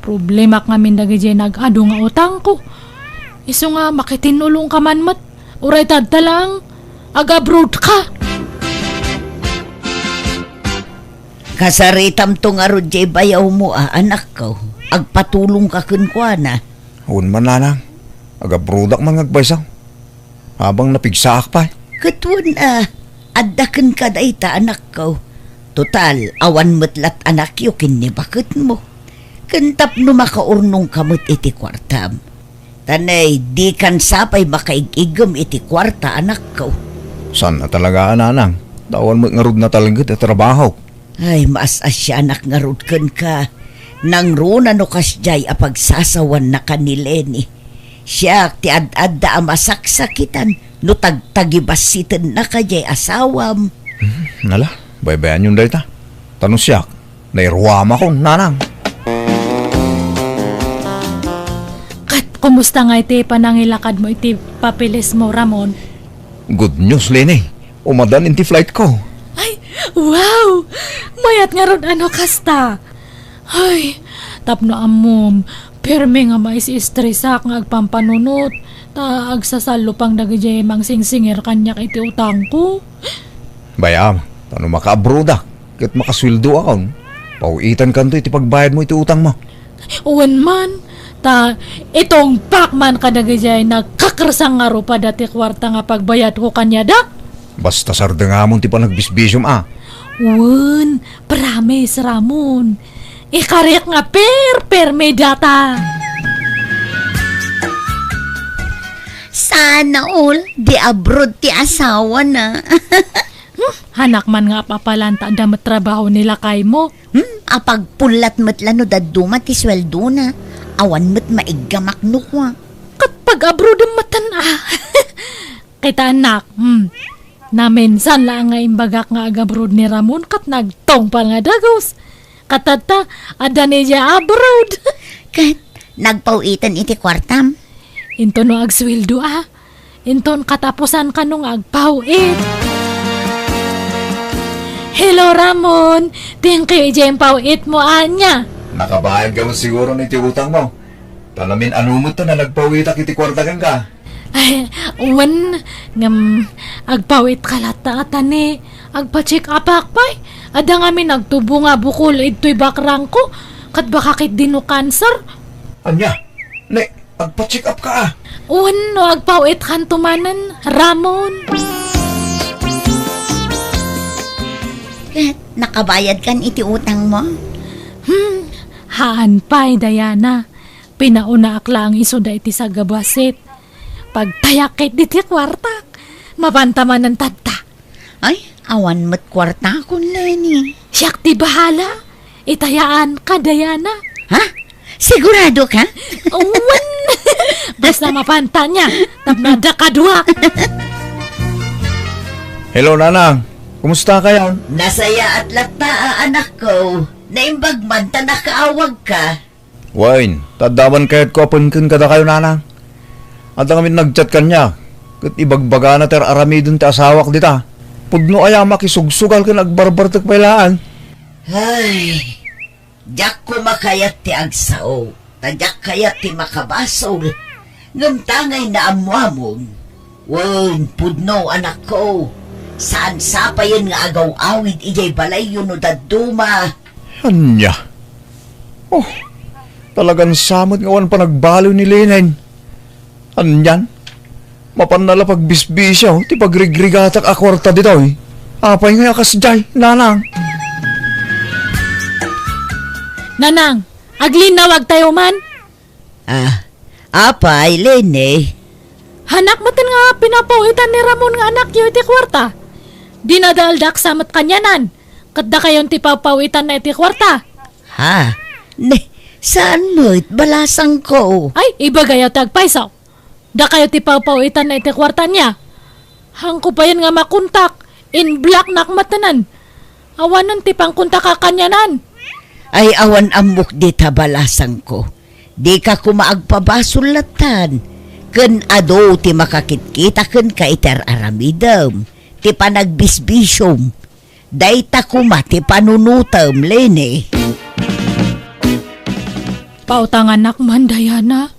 problemak ngamin dagidiay nag-adu nga utangko. Isu nga makitinulongka man met. Uray tadta laeng, ag-abroad ka. Kasaritamto ngarud diay bayawmo a, anakko. Agpatulongka kenkuana. Wen man, nanang. Ag-abroadak man nga agbaysa. Habang napigsaak pay. Ket wen a, adda kenka dayta, anakko. Total, awan met lat anakyo ken ni baketmo. Ken tapno makaurnongka met iti kuartam. Ta nay, dikan sapay makaig-igem iti kuarta, anakko. Saan a talaga, nanang. Ta awan met ngarud natalged a trabahok. Ay, maas-asianak ngarud kenka. Nangruna no kasdiay a pagsasawannakan ni Leni. Siak ti ad-adda a masaksakitan no tagtagibassitennaka diay asawam. Hmm, nala, baybayanyon dayta. Ta no siak, nairuamakon, nanang. Ket kumusta ngay ti panangilakadmo iti papeles mo, Ramon? Good news, Leni. Umadan iti flight ko. Ay, wow! Mayat ngarud a no kasta. Ay, tapno ammom, permi nga mais-estresak nga agpampanunot, ta agsasallupang dagidiay mangsingsingir kaniak iti utangko. Bay-am, ta no makaabroadak, ket makasueldoakon, paw-itankanto iti pagbayadmo iti utangmo. Wen man, ta itungpak man kadagidiay nagkakersang nga rupada ti kuarta nga pagbayadko kaniada. Basta sardengamon ti panagbisbisiom a. Wen, promise, Ramon. Ikarik nga per-, permi data. Sana all, di abroad ti asawana. Hmm, hanak man nga apapalanta da met trabaho ni lakaymo. Hmm, apagpullat met la no dadduma ti sueldona. Awan met maiggamak no kua. Ket pag-abroad metten a. Kita, anak, hmm. Naminsan la nga imbagak nga ag-abroad ni Ramon ket nagtungpal nga dagus. Ket tatta, adda ni dia abroad. Ket nagpaw-iten iti kuartam. Inton no agsueldo a. Inton katapusan kano nga agpaw-it. Hello, Ramon. Thank you iti impaw-it mo, ania. Nakabayad ka man siguro iti utang mo. Ta namin-ano met ta nga nagpaw-itak iti kuarta kenka. Ay, wen, ngem, agpaw-it ka latta a tani. Agpa-check up ak pay. Adda ngamin nagtubo nga bukol idtoy bakrangko. Ket baka ket dino cancer. Ania? Ne, agpa-check up ka a. Wen, no agpaw-it kanto manen, Ramon. Ket nakabayad kan iti utang mo? Hmm, haan pay, Diana. Pinaunaak laeng isuda iti sagabassit. Pagtayak ket diti kuartak. Mapanta manen tatta. Ay, awan met kuartakon, Leni. Siak ti bahala. Itayaanka, Diana. Ha? Sigurado ka? Wen. Basta mapanta nia, tapno adda kadua. Hello, Nanang. Kumusta kayo? Nasayaat latta a anakko. Naimbag man ta nakaawagka. Wen, ta adda man kayatko a pengken kadakayo, Nanang. Adda ngamin nag-chat kaniak, ket ibagbagana ti ar-aramiden ti asawak dita. Pudno aya makisugsugal ken agbarbartek pay laeng. Ay, diak koma kayat ti agsao, ta diak kayat ti makabasol. Ngem ta ngay naammoamon. Wen, pudno, anakko. Saan sapayen nga agaw-awid idiay balayyo no dadduma. Ania? Oh, talagan sa met nga awan panagbaliw ni Lenen. Anian? Mapanna la pagbisbisiaw ti pagrigrigatak a kuarta ditoy. Apay nga a kasdiay, Nanang? Nanang, aglinawagtayo man. Ah, apay, Lene? Hanak met nga pinapaw-itan ni Ramon nga anakyo iti kuarta. Dinadaaldak sa met kanianan. Ket dakayon ti papaw-itanna iti kuarta. Ha? Ne, saan met, balasangko. Ay, ibagayo ti agpayso. Dakayo ti papaw-itanna iti kuarta nia. Haanko payen nga makontak, in-blocknak manen. Awanen ti pangkontaka kanianan. Ay, awan ammok dita, balasangko. Dika koma agpabasol lattan. Ken adu ti makakitkita kenka iti ar-aramidem, ti panagbisbisiom. Dayta koma ti panunotem, Lene. Pautangannak man, Diana.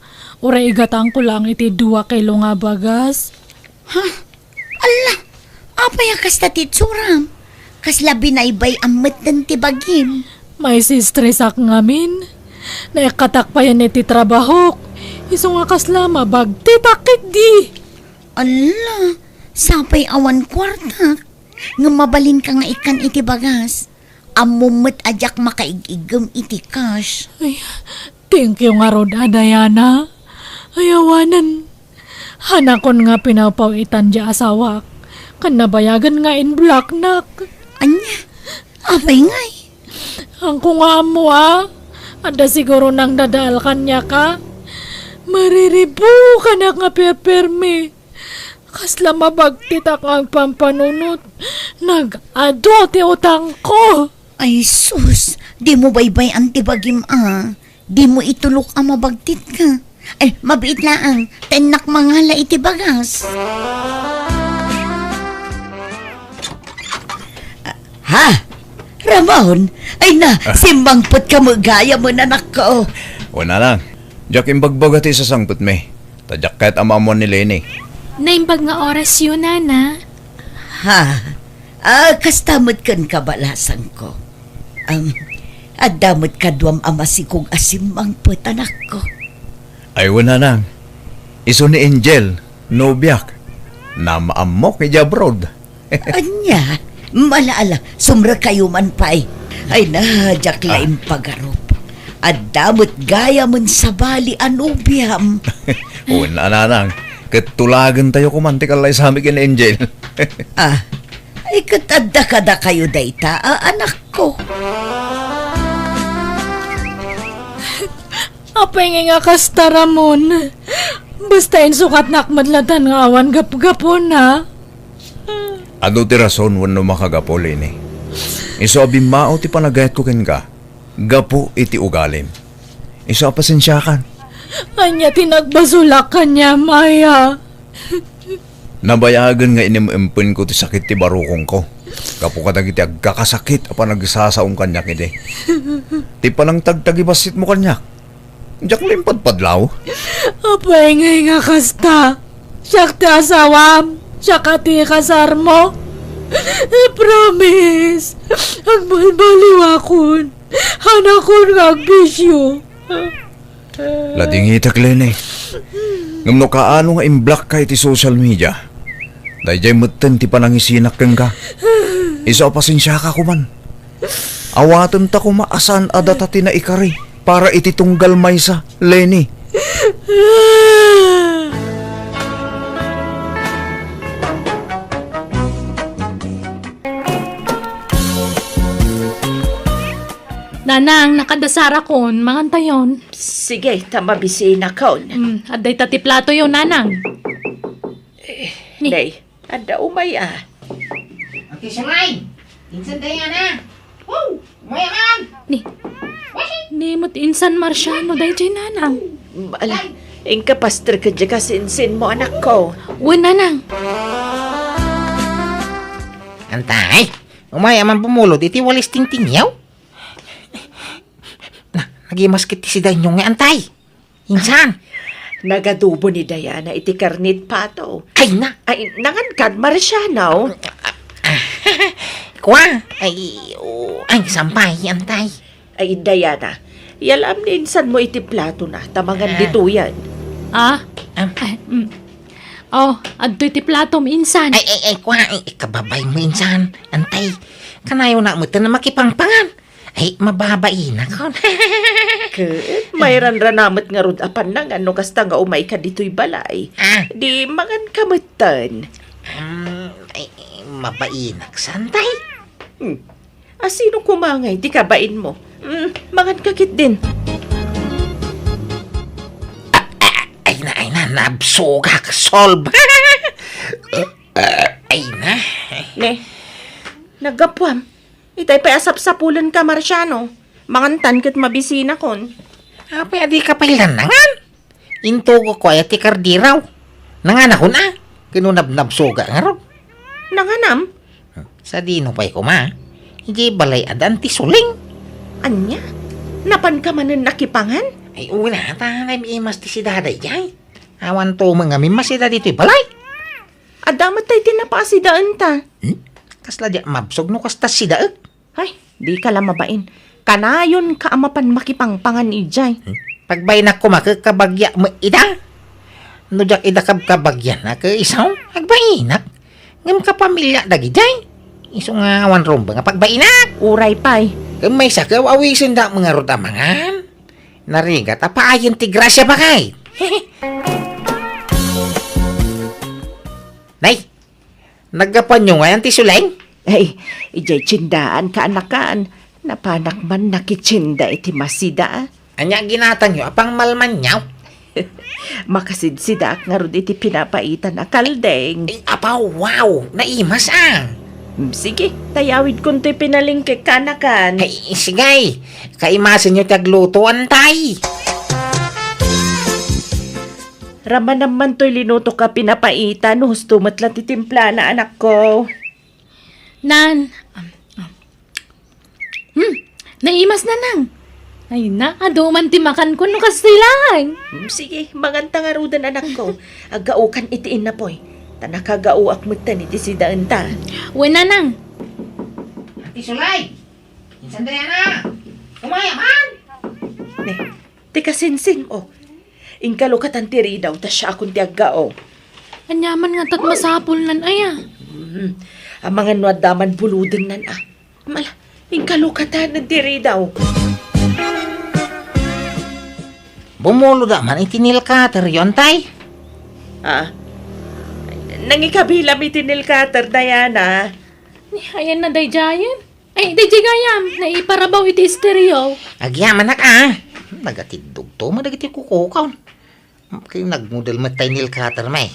Uray igataanko laeng iti dua kilo nga bagas. Ha? Alla! Apay a kasta ti itsuram? Kasla binaybay-am metten ti bagim. Maisistresak ngamin. Naikkatak payen iti trabahok. Isu nga kasla mabagtitak ketdi. Alla! Sapay awan kuartak. Ngem mabalinka nga ikkan iti bagas. Ammom met a diak makaig-iggem iti cash. Ay, thank you ngarud a, Diana. Ay, awanen. Hanakon nga pinawpaw-itan diay asawak. Ken nabayagen nga in-blocknak. Ania? Apay ngay? Haanko nga ammo a. Adda siguro nangdadaal kaniaka. Mariribukanak nga perpermi. Kasla mabagtitak nga agpampanunot. Nag-adu ti utangko. Ay sus, dimo baybay-an ti bagim a. Dimo itulok a mabagtitka. Ay, mabiit laeng, ta innak mangala iti bagas. Ha? Ramon? Ay na, ah, simmangpetka met gayam, anakko. Wen, Nanang. Diak imbagbaga ti isasangpetmi. Ta diak kayat a maammoan ni Leni. Naimbag nga orasyo, Nana. Ha? Ah, kasta met kenka, balasangko. Am, adda met kaduam a masikog a simmangpet, anakko. Ay, wen, Nanang. Isu ni Angel, nobiak. Namaammok idiay abroad. Ania? Ala, ala, sumrekkayo man pay. Ay na, diak la impagarup. Adda met gayamen sabali a nobiam. Wen, Nanang, ket tulagentayo koman ti kallaysami ken Angel. Ah, ay, ket adda kadakayo dayta a anakko. Apay ngay nga kasta, Ramon? Basta insukatnak met latta nga awan gapgapuna. Adu ti rason wenno makagapu, Leni. Isu a bimmao ti panagayatko kenka, gapu iti ugalim. Isu a pasensiakan. Ania ti nagbasolak kaniam, aya? Nabayagen nga inim-impenko ti sakit ti barukongko gapu kadagiti agkakasakit a panagsasaom kaniak idi. Ti panangtagtagibasitmo kaniak, diak la impadpadlaw. Apay ngay nga kasta? Siak ti asawam? Siak a ti ikasarmo? Promise, agbalbaliwakon. Hanakon nga agbisio. Ladingitek, Leni. Ngem no kaano nga imblockka iti social media, daydiay metten ti panangisinak kenka. Isu a pasensiaka koman. Awatenta koma a saan a data ti naikari para iti tunggal maysa, Leni. Nanang, nakadasarakon, mangantayon. Sige, ta mabisinakon. Mm, adda ita ti platoyo, Nanang. Eh, Ni. Nay, adda umay a. Ate Sulay, insan Diana. Wow, umay man. Ni. Ni met insan Marciano, dayjay, Nanang. Ala, inka paster kadya ka sinsin mo, anak ko. Wen, Nanang. Antay, umay a man bumulod iti walis tingtingyaw? Na, nagimas ket ti sidaenyo nga, antay. Insan? Nagadubo ni Diana iti karnit pato. Ay na! Ay, nangan kad Marciano? Kua? Ay, o, ay, sampay, antay. Ay, Diana, yalam ni insan mo iti plato na, ta mangan Ah. ditoyan. Ah? Ah. Ay, mm. Oh, adtoy ti platom, insan. Ay, ay, ay, kua, ay, kababay mo, insan. Antay, kanayon na met a makipangpangan. Ay, mababainak. Ket, mayranranamet ngarud a pannangan no kasta nga umayka ditoy balay. Ah. Di manganka metten. Um, ay, mabainak, santay? Hmm. A, sino koma ngay ti kabain mo? Hmm, manganka ketdin. Ah, ah, ay na, ay na, nabsogak, solve. Ah, ay na. Ne, naggapuam. Itay pay a sapsapulenka, Marciano. Mangantan ket mabisinakon. Apay a dika pay lannangan? Intugokko aya ti kardiraw. Nanganakon a. Ken no nabnabsoga ngarud. Nanganam? Sadino pay koma? Idiay balay adan ti suling. Ania? Napanka manen nakipangan? Ay, una, ta naimas ti sidada idiay. Awan tumeng ngamin masida ditoy balay. Adda met tay tinapa a sidaenta. Hmm? Kasla diak mabsog no kasta sidaek. Ay, dika la mabain. Kanayonka a mapan makipangpangan idiay. Hmm? Pagbainak koma ket kabagia met ida. No diak ida kabkabagian a ket isu, agbainak. Ngem kapamilya dagidiay. Isu nga awan rumbeng a pagbainak. Uray pay. Ket maysa ket aw-awisen da ngarud a mangan. Narigat a paayen ti grasia bakay. Nay, naggapuanyo ngayan ti suleng? Ay, idiay tiendaan, kaanakan. Napanak man nakitienda iti masida. Ania ginatangyo a pangmalmaniaw? Makasidsidaak ngarud iti pinapaitan a kaldeng. Ay, apaw, wow! Naimas a! Mm, sige, ta yawidkon toy pinalengke, kaanakan. Ay, sige. Kaimasenyo ti agluto, antay. Ramanam man toy linutok a pinapaitan, husto met la ti timplana, anakko. Nan, um, um. Hmm, naimas, Nanang. Ay na, adu man ti makanko no kastoy laeng. Hmm, sige, manganta ngaruden, anakko. Aggaokan iti innapoy. Ta nakagaoak metten iti sidaenta. Wen, Nanang. Ate Sulay! Insan Diana! Kumaya man! Ne, ti kasinsin mo. Inkalokatan ti ridaw, ta siakon ti aggao. Ania man ngata ti masapulnan aya? Hmm, amangan no adda man buludennan a. Mala, inkalokatanen ti ridaw. Bumulod a man iti nail cutter yo, antay? Ah, nangikabilam iti nail cutter, Diana. Ni, ayan na daydiayen. Ay, daydiay gayam, naiparabaw iti estereo. Agyamanak a. Nagatiddog to, madagiti kukukaw. Kay nagmodel met tay nail cutter, may.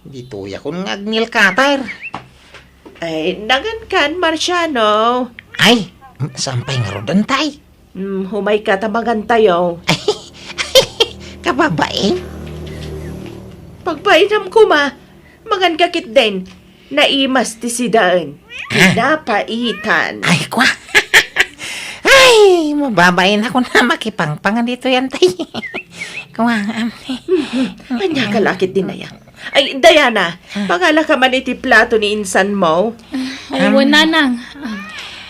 Ditoyakon nga ag-nail cutter. Ay, nangankan, Marciano. Ay, saan pay ngarud, antay? Hmm, humayka ta mangantayo. Kababain? Pagbainam koma, manganka ketdin. Naimas ti sidaen. Ah. Pinapaitan. Ay, kwa. Ay, mababainak a makipangpangan ditoy, antay. Kwa, am. Ania ka la ketdin aya? Ay, Diana, Ah. pangala ka man iti plato ni insan mo. Ay, Am. wen, Nanang. Ah,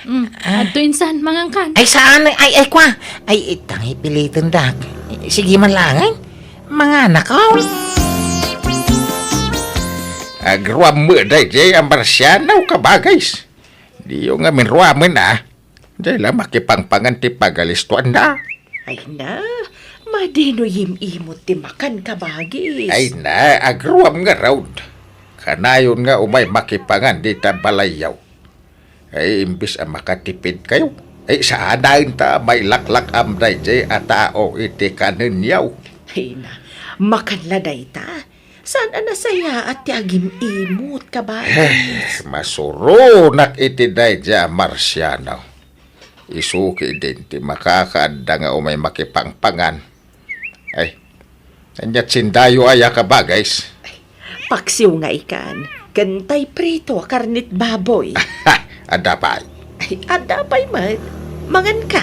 mm, Ah. adto insan, mangankan. Ay, saan? Ay, ay, kwa. Ay, itang ipiliten dak. Sige man laeng. Manganak, aw. Agruam met daydiay a Marciano, kabagis. Diyo ngamin ruamen a. Diay la makipangpangan ti pagalistoanda. Ay na, madi no yim-imot ti makan, kabagis. Ay na, agruam ngarud. Kanayon nga umay makipangan dita balayyo. Ay, imbes a makatipidkayo, Ay, saan ta mailaklak-am daydiay a tao iti kanenyo? Ay na, makanla dayta. Saan a nasayaat ti agim-imot, kabagis? Eh, masuronak iti daydiay a Marsiano. Isu ketdin ti makakaadda nga umay makipangpangan. Ay, ania ti sindayo aya, kabagis? Paksiw nga ikan, ken tay prito a karnet baboy. Adda pay? Ay, adda pay met. Mangan ka.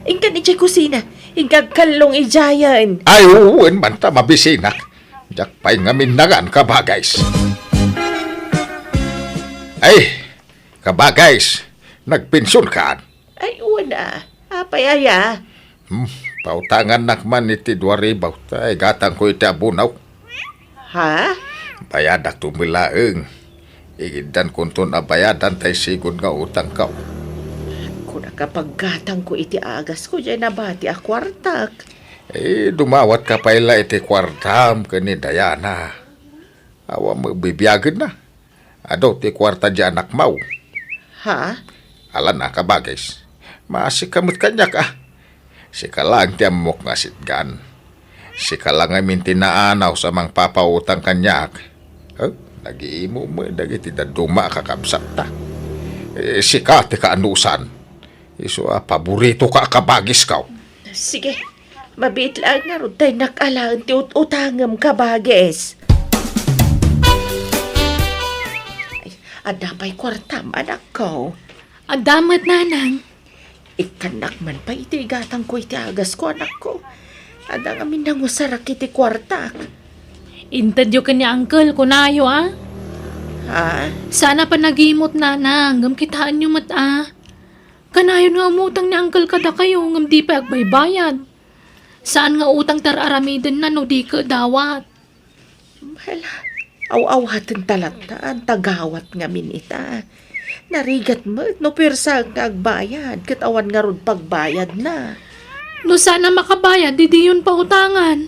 Inkan idiay kusina. Inka agkallong idiayen. Ay, wen man ta mabisinak. Diak pay ngamin nangan, kabagis. Ay, kabagis, nagpension ka? Ay, wen a. Apay aya? Hmm, pautangannak man iti dua ribu, ta igatangko iti abono. Ha? Bayadakto met laeng. Igiddan kunton a bayadan tay sigun nga utangko. Kuna ka paggatangko iti agasko, diay nabati a kuartak. Eh, dumawatka pay la iti kuartam ken ni Diana. Awan met bibiagenna. Adu ti kuarta diay anakmo. Ha? Ala na, kabagis. Maasika met kaniak, a. Sika laeng ti ammok nga sitgan. Sika la ngamin ti naanaw sa mangpapautang kaniak. Eh, nag-iimo met dagiti dadduma a kakabsatta. Eh, sika ti kaanusan. Isu a paboritoka a kabagisko. Sige, mabiit laeng ngarud ta innak alaen ti ut-utangem, kabagis. Ay, adda pay kuartam, anakko? Adda met, nanang. Ikkannak man pay iti igatangko iti agasko, anakko. Adda ngamin nangusarak iti kuartak. Intedyo ken ni uncle, kunayo, a. Ha? Saan a panagimot, nanang, ngem kitaenyo met, a. Kanayon nga umutang ni uncle kadakayo ngem di pay agbaybayad. Saan nga utang ti ar-aramidenna no di ket dawat. Hala, aw-awatenta latta, anta gawat ngamin ita. Narigat met no puersaek nga agbayad ket awan ngarud pagbayadna. No saan a makabayad, didiyon pautangan.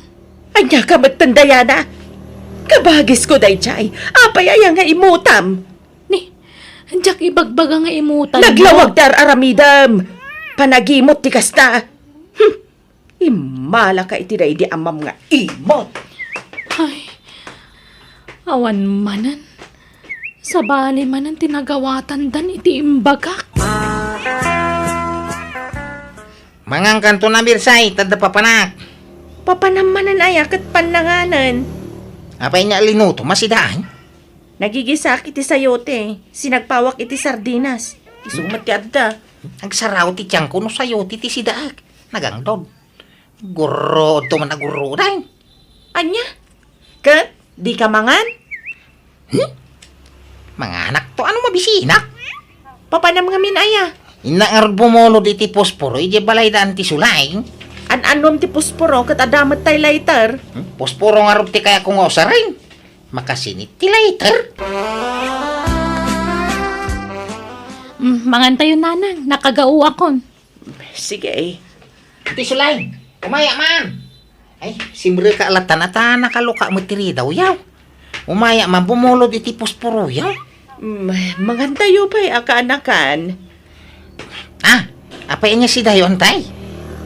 Ania ka met, Diana? Kabagisko daydiay. Apay aya nga imutam? Ni, diak ibagbaga nga imutan. Naglawag ti ar-aramidem. Panagimot ti kasta. Hmm. Immalaka iti daydi amam nga imot. Ay, awan manen. Sabali manen ti nagawatandan iti imbagak. Mangankanto na, Mirsay, ta adda papanak. Papanam manen aya ket pannanganen. Apay nga alinuto, masidaay? Nagigisaak iti sayote, sinagpawak iti sardinas. Isu met ti adda. Agsaraw ti tiangko no sayote ti sidaak. Nagangdod. Gurruodto man a gurruoday. Ania? Ket, dika mangan? Hmm? Manganakto, ano mabisinak? Papanam ngamin aya? Innak ngarud bumulod iti posporo idiay balay da Anti Sulay. An-anom ti posporo ket adda met tay lighter. Hmm? Posporo ngarud ti kayatko nga usaren. Makasinit ti lighter. Mm, mangantayo, nanang. Nakagaoakon. Sige. Ti Sulay, umaya man. Ay, simreka latta ta nakaluka met ti ridawyo. Umaya man bumulod iti posporoyo. Mm, mangantayo pay a kaanakan. Ah, apay ania sidayo, antay?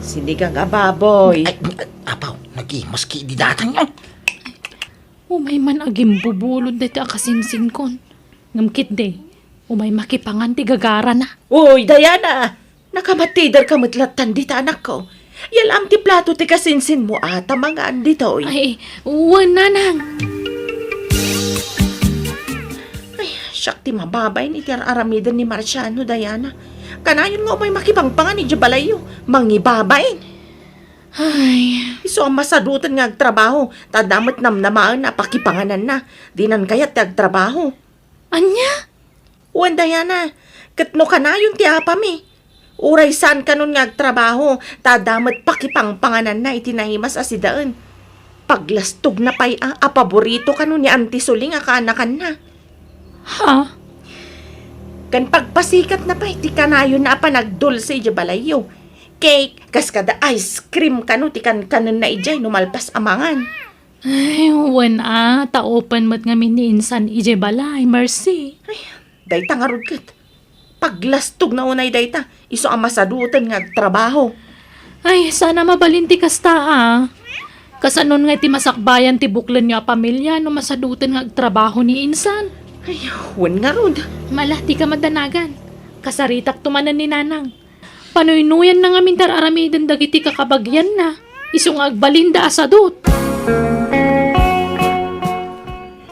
Sinigang a baboy. Ay, apaw, nag-imas ki di datang yun. Umay man agimbubulod daytoy a kasinsinkon. Ngem ketdi, umay makipangan ti gagarana. Uy, Diana! Nakamatiderka met lattan dita, anakko. Yal-am ti plato ti kasinsinmo a ta mangan ditoy. Ay, wen, nanang. Ay, siak ti mababain iti ar-aramiden ni Marciano, Diana. Kanayon nga umay makipangpangan idiay balayyo. Mangibabain. Ay. Isu a masadutan nga agtrabaho, ta adda met namnamaen a pakipangananna. Dinan kayat ti agtrabaho. Ania? Wen, Diana, ket no kanayon ti apami, uray saan kanon nga agtrabaho, ta adda met pakipangpangananna iti naimas a sidaen. Paglastogna pay a, a paborito kanon ni Auntie Suling a kaanakanna. Ha? Ken pagpasikatna pay ti kanayonna a panagdulse idiay balayyo. Cake, kas kada ice cream kano ti kankanenna idiay no malpas a mangan. Ay, wen a, ta open met ngamin ni insan idiay balay, Mercy. Ay, dayta ngarud ket. Paglastogna unay dayta, Isu a masadutan nga agtrabaho. Ay, saan a mabalin ti kasta, a. Kasanon nga iti masakbayan ti buklenyo a pamilia no masadutan nga agtrabaho ni insan? Ay, wen ngarud. Mala, dika madanagan. Kasaritakto manen ni Nanang. Panuynoyanna ngamin ti ar-aramiden dagiti kakabagianna. Isu nga agbalinda a sadut.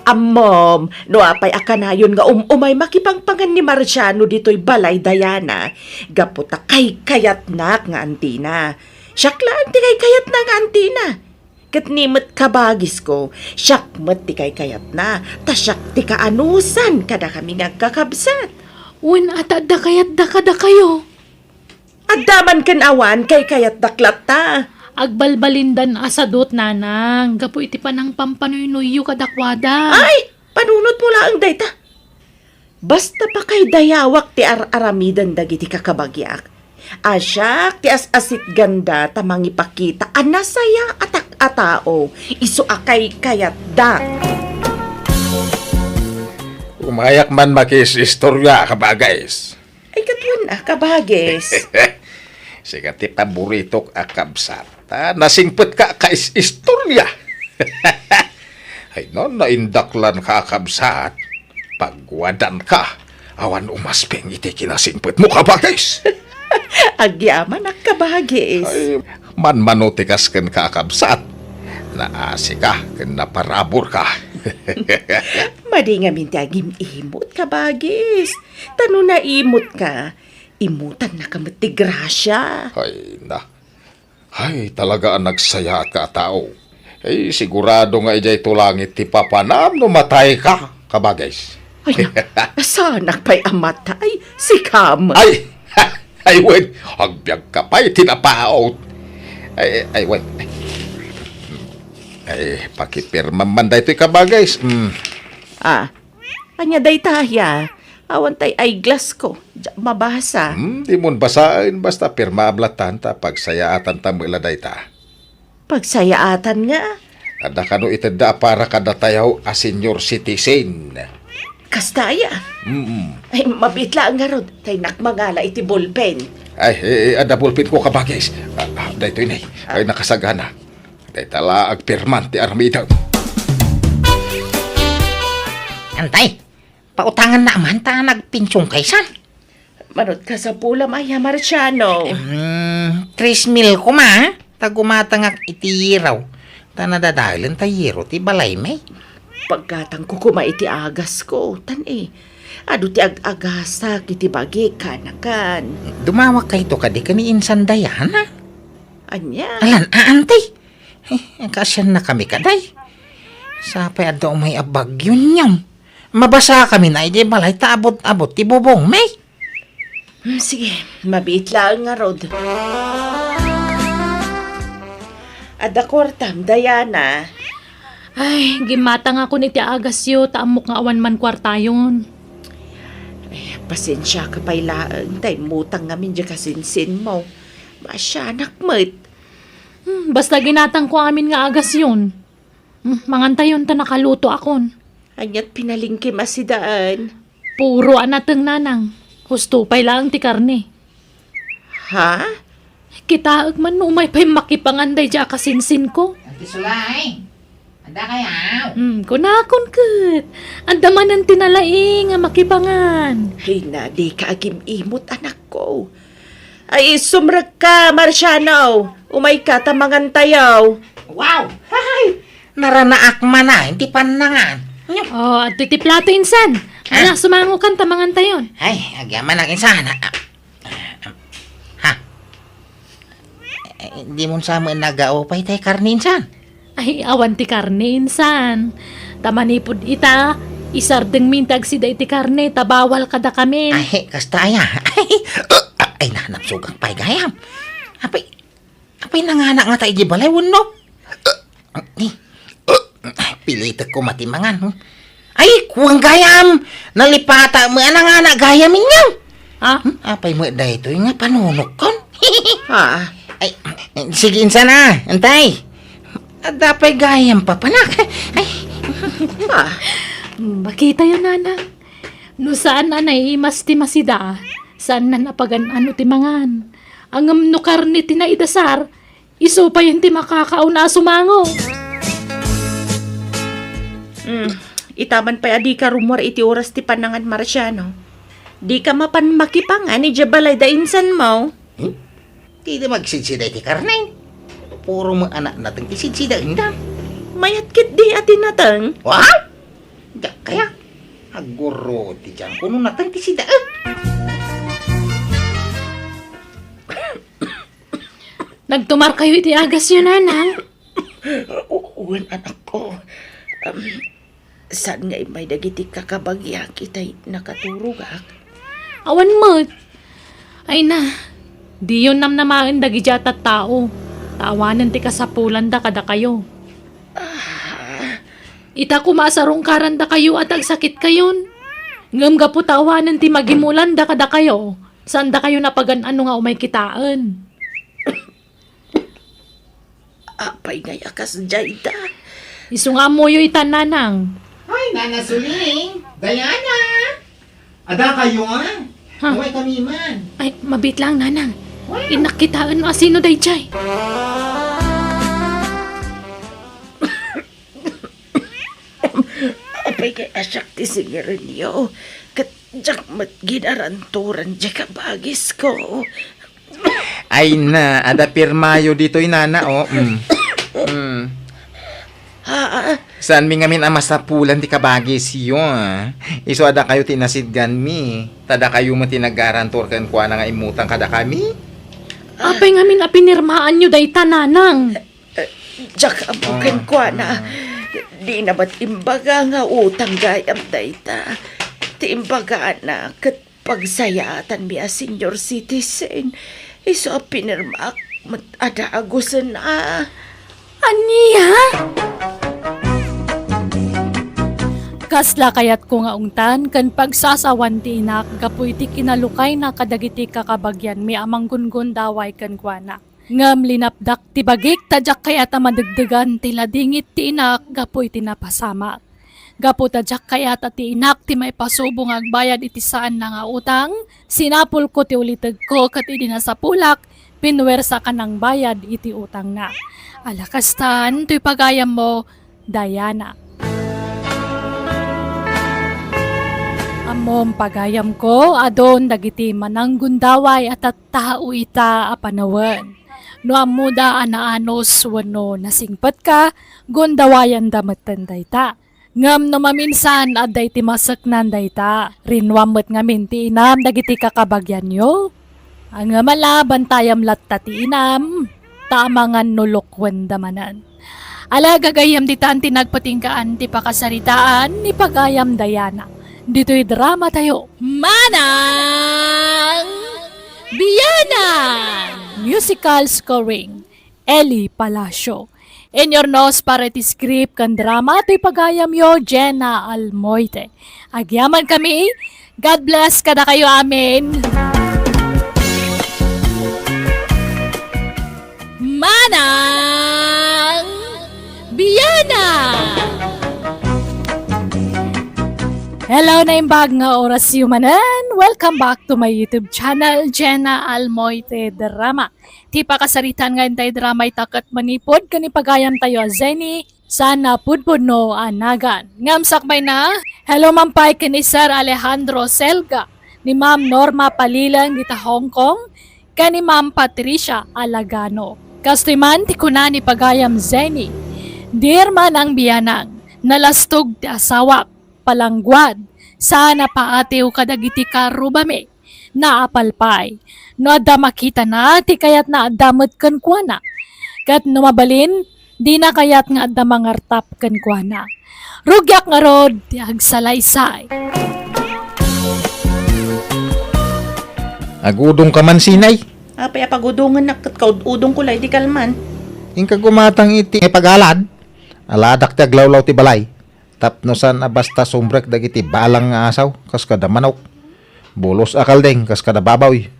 Ammom, no apay a kanayon nga um-umay makipangpangan ni Marciano ditoy balay, Diana, gapu ta kaykayatnak nga antina. Siak laeng ti kaykayatna nga antina. Ket ni met kabagisko, siak met ti kaykayatna, ta siak ti kaanusan kadakami nga agkakabsat. Wen, a ta adda kayatda kadakayo. Adda man ken awan, kaykayatdak latta. Agbalbalindan a sadut, Nanang, gapu iti panangpampanuynuyyo kadakuada. Ay, panunotmo laeng dayta. Basta pakaydayawak ti ar-aramiden dagiti kakabagiak. A siak ti as-asitganda ta mangipakita a nasayaatak a tao, isu a kaykayatdak. Umayak man makis-istorya, kabagis. Ay, ket wen a, kabagis. Sika ti paboritok a kabsat. Ta nasingpetka a kais-istorya. Ay, no, naindaklanka a kabsat. Pagwadanka. Awan umasping iti kinasingpetmo, kabagis. Agyamanak, kabagis. Ay, manmano ti kas kenka a kabsat. Naasika ken naparaburka. Madi ngamin ti agim-imot, kabagis. Ta no naimutka, imutannaka met ti grasia. Ay, na. Ay, talaga a nagsayaatka a tao. Ay, sigurado nga idiay to langit ti papanam no matayka, kabagis. Ay, na, saanak pay a matay, sika met. Ay, ay, wen, agbiagka pay ti napaut. Ay, ay, wen. Ay, pakipirmam man daytoy, kabagis. Mm. Ah, Ania dayta, ya? Awan tay eyeglass ko. Diak mabasa. Hmm, dimon basaen, basta pirmaam lattan ta pagsayaatan ta met la dayta. Pagsayaatan nga? Adda kano itedda a para kadatayo a senior citizen. Kasta aya? Mm. Ay, mabiit laeng ngarud, ta innak mangala iti ballpen. Ay, eh, eh, adda ballpen ko, kabagis. Ah, ah, daytoy nay. Ay, nakasagana. Dayta la agpirman ti aramidem. Antay, pautangannak man ta nagpensionka, insan. Manut kasapulam aya, Marciano? Mm, tres mil koma, ta gumatangak iti yero. Ta nadadaelen ta yero ti balaymi. Paggatangko koma iti agasko, tan-i. Adu ti ag-agasak iti bagik, kanakan. Dumawak kayto kadi ken ni Insan Diana? Ania? Alan, a, antay. Eh, kaasiannakami kadi. Sapay adda umay a bagyo, ngem mabasakami na idiay balay ta abut-abut ti bubongmi. Hmm, sige, mabiit laeng ngarud. Adda kuartam, Diana. Ay, gimmatangakon iti agasyo, ta ammok nga awan man kuartayon. Ay, pasensiaka pay laeng, ta immutang ngamin diay kasinsinmo. Maasianak met. Hmm, basta ginatangko amin nga agasyon. Hmm, mangantayon ta nakalutoakon. Aniat pinalingkim a sidaen? Puro a nateng, nanang. Husto pay laeng ti karne. Ha? Kitaek man no umay pay makipangan daydiay a kasinsinko. Anti Sulay, adda kayaw? Hmm, kunakon ket. Adda manen ti nalaing a makipangan. Ay na, dika agim-imot, anakko. Ay, sumrekka, Marciano. Umayka ta mangantayo. Wow! Hay! Naranaak manen ti pannangan. Nyo. Oh, adtoy ti plato, insan. Ha? Ala, sumangokan ta mangantayon. Ay, agyamanak, insan. Ah, ah, ha? Eh, di mo sa mo nagaupay tay karne, insan? Ay, awan ti karne, insan. Ta manipud ita, isardengmin ti agsida iti karne, ta bawal kadakamin. Ay, kasta aya. Ay, na, napsugang pay gayam. Apay, apay nanganak nga ta iti balay, wenno? Ni, pilitek ko mati mangan, hmm? Ay, kuwang gayam! Nalipata mo, anang anak gayam inyo? Ha? Hmm? Apay mo daytoy nga panunokkon? Ha? Ay, sige, insan a, antay. Adda pay gayam papanak. Ay. Ha? Hmm, makitayo, nanang. No saan a naimas ti masida, Saanna a pagan-ano ti mangan. Ngem no karne ti naidasar, isu payen ti makakauna a sumango. Hmm, itaman pay a dika rummuar iti oras ti panangan, Marciano. Dika mapan makipangan idiay balay da insan mo. Hmm? Dida magsidsida iti karne. Puro met a nateng ti sidsida, inda. Mayat ketdi a ti nateng. Wa? Diak kaya. Agurudianko no nateng ti sida, eh. Nagtumarkayo iti agasyo, Nanang? U-, wen, anakko. Um, saan nga immay dagiti kakabagiak itay nakaturogak? Awan met. Ay na, diyon namnamaen dagiti a tattao, ta awanen ti kasapulanda kadakayo. Ah. Ita koma a sarungkarandakayo a ti agsakitkayon. Ngem gapu ta awanen ti magimulanda kadakayo, saandakayo a pagan-ano nga umay kitaen. Apay ngay a kasdiay da? Isu nga ammoyo ita, Nanang. Ay, Nana Suling! Diana! Adda kayo, ah? Ha? Away kami man. Ay, mabiit lang, Nanang. Wow! Innak kitaen no asino daydiay. Apay kay a siak ti singirenyo, ket diak met ginarantoran diay kabagisko. Ay na, adda pirmayo ditoy, Nana, oh. Mm. Mm. Ah, ah. Saanmi ngamin a masapulan ti kabagisyo, ah. Isu a dakayo ti nasidganmi. Ta dakayo met ti nagarantor kenkuana nga immutang kadakami. Apay ngamin a pinirmaanyo dayta, Nanang? Eh, diak ammo kenkuana. Dina met imbaga nga utang gayam dayta. Ti imbagana ket pagsayaatanmi a senior citizen. Isu a pinirmaak met a dagusen a. Ania? Kasla kayatko nga ungtan ken pagsasawan ti inak gapu iti kinalukayna kadagiti kakabagianmi a manggungundaway kenkuana. Ngem linapdak ti bagik ta diak kayat a madegdegan ti ladingit ti inak gapu iti napasamak. Gapu ta diak kayat a ti inak ti maipasubo nga agbayad iti saanna nga utang, sinapulko ti ulitegko ket idi nasapulak, pinuersak a nangbayad iti utangna. Ala kastan, toy pagayammo, Diana. Ammom, pagayamko, adun dagiti mananggundaway a tattao ita a panawen. No ammoda a naanus wenno nasingpetka, gundawayanda metten dayta. Ngem no maminsan, adda iti maseknan dayta. Rinnuam met ngamin ti inam dagiti kakabagianyo. Ngem ala, bantayam latta ti inam, ta amangan no lukuenda manen. Ala, gagayyem ditan ti nagpatinggaan ti pakasaritaan ni pagayam Diana. Ditoy drama tayo, Manang Bianang! Musical scoring, Eli Palacio. Inurnos para iti script ken drama toy pagayamyo, Jenna Almoite. Agyamankami. God bless kadakayo amin. Manang Biana! Hello, naimbag nga orasyo manen. Welcome back to my YouTube channel, Jenna Almoite Drama. Ti pakasaritaan nga intay drama ita ket manipud ken ni pagayamtayo a Zenny, saan a pudpudno a nagan. Ngem sakbayna, hello man pay ken ni Sir Alejandro Selga, ni Ma'am Norma Palileng ita Hong Kong, ken ni Ma'am Patricia Alagano. Kastoy man ti kuna ni pagayam Zenny, Dear Manang Bianang, nalastog ti asawak, palangguad, saan a paatiw kadagiti karrubami. Naapal pay. No adda makitana, ti kayatna adda met kenkuana. Ket no mabalin, dina kayat nga adda mangartap kenkuana. Rugiak ngarud ti agsalaysay. Agudongka man, Sinay? Apay a pagudongennak ket kaud-udongko la idi kalman? Inka gumatang iti pag-alad. Aladak ti aglawlaw ti balay. Tapno saan a basta sumrek dagiti balang nga asaw, kas kada manok. Bulos a kalding, kas kada baboy.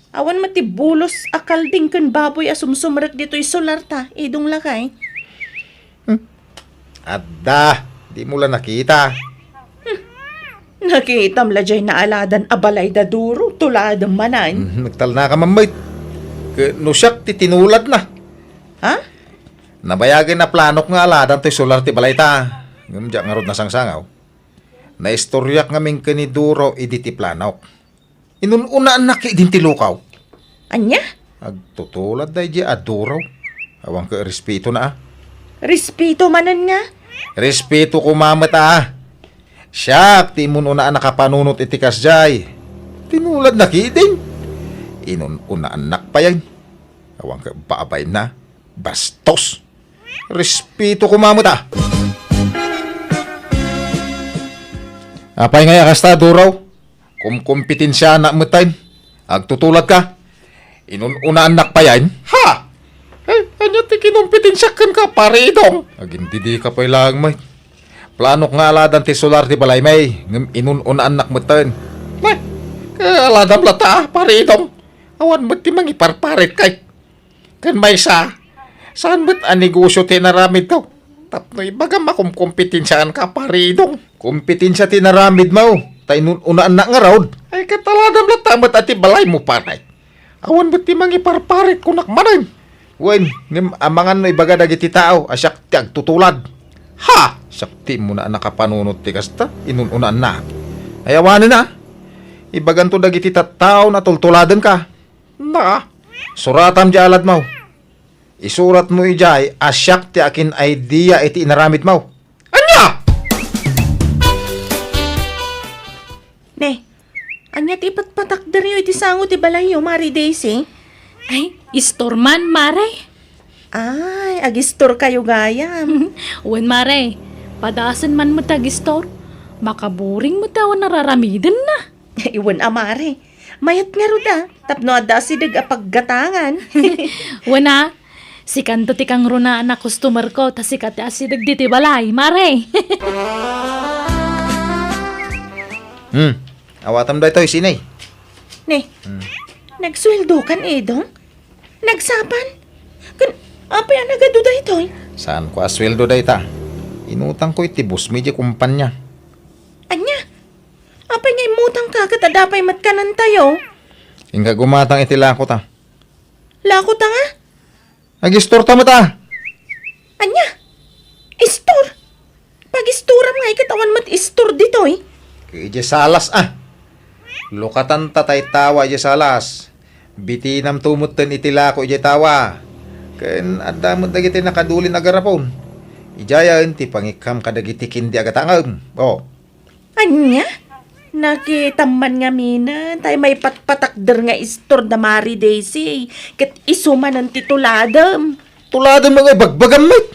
Awan met ti bulos a kalding ken baboy a sumsumrek ditoy solar ta, idong lakay. Hmm. Adda, dimo la nakita. Hmm. Nakitam la jay naaladan a balay da Duro, tuladem manen. Mhm, nagtalnaka man met. Ke-, no siak ti tinuladna. Ha? Nabayagen a planok nga aladan toy solar ti balayta. Ngem diak ngarud nasangsangaw. Naistoriak ngamin ken ni Duro idi ti planok. Inun-unaannak idin ti lukaw. Ania? Agtutulad daydi a Duro. Awan ket respetona, a. Respeto manen nga? Respeto koma met, a. Siak ti imun-unaan a kapanunot iti kasdiay. Tinuladna ketdin. Inun-unaannak payen. Awan ket babainna. Bastos. Respeto koma met, a. Apay ngay a kasta, Duro? Kumkompetensianak metten. Agtutuladka. Inun-unaannak payen. Ha? Eh, ania ti kinompetensiak kenka, Pare Idong? Agindidika pay laeng met. Planok nga aladan ti solar ti balaymi, ngem inun-unaannak metten. Nay, eh, aladam latta, Pare Idong. Awan met ti mangiparparit kay. Ken maysa, saan met a negosio ti inaramidko? Tapno ibagam a kumkompetensiaanka, Pare Idong. Kompetensia ti inaramidmo, ta inun-unaannak ngarud. Ay, ket aladam latta met a ti balaymo, pare. Awan met ti mangiparparit kunak manen. Wen, ngem amangan no ibaga dagiti tao a siak ti agtutulad. Ha! Siak ti immuna a nakapanunot ti kasta, inun-unaanna. Ay, awanen a. Ibaganto dagiti tattaon a tultuladenka. Na, suratam di aladmo. Isuratmo idiay a siak ti akin-idea iti inaramidmo. Ania? Ne, ania ti ipatpatakderyo iti sango ti balayyo, Mari Daisy? Ay, istor man, Mare. Ay, agistor kayo gayam. Wen, Mare. Padasen man met ti agistor. Makaburing met ti awan a raramidenna. Wen a, Mare. Mayat ngarud a, tapno adda asideg a paggatangan. Wen a, sikanto ti kangrunaan a customerko, ta sika ti asideg ditoy balay, Mare. Hmm. Awatam daytoy, sine? Ne, Hmm. nagsueldo kan, Idong? Nagsapan? Kan, apay a nagadu daytoy? Saanko a sueldo dayta? Inutangko iti bossmi diay kumpanya. Ania? Apay nga immutangka ket adda pay met kanentayo? Inka gumatang iti lakota. Lakota nga? Agistorta met a. Ania? Istor? Pagistoram nga ket awan met istor ditoy. Ket idiay salas a. Lukatanta tay tawa idiay salas. Bitinamto metten iti lako idiay tawa. Ken adda met dagiti nakadulin a garapon. Idiayen ti pangikkam kadagiti kendi a gatangem. O. Ania? Nakitam man ngaminen, tay maipatpatakder nga istor da Mari Daisy, ket isu manen ti tuladem. Tuladem nga ibagbagam met.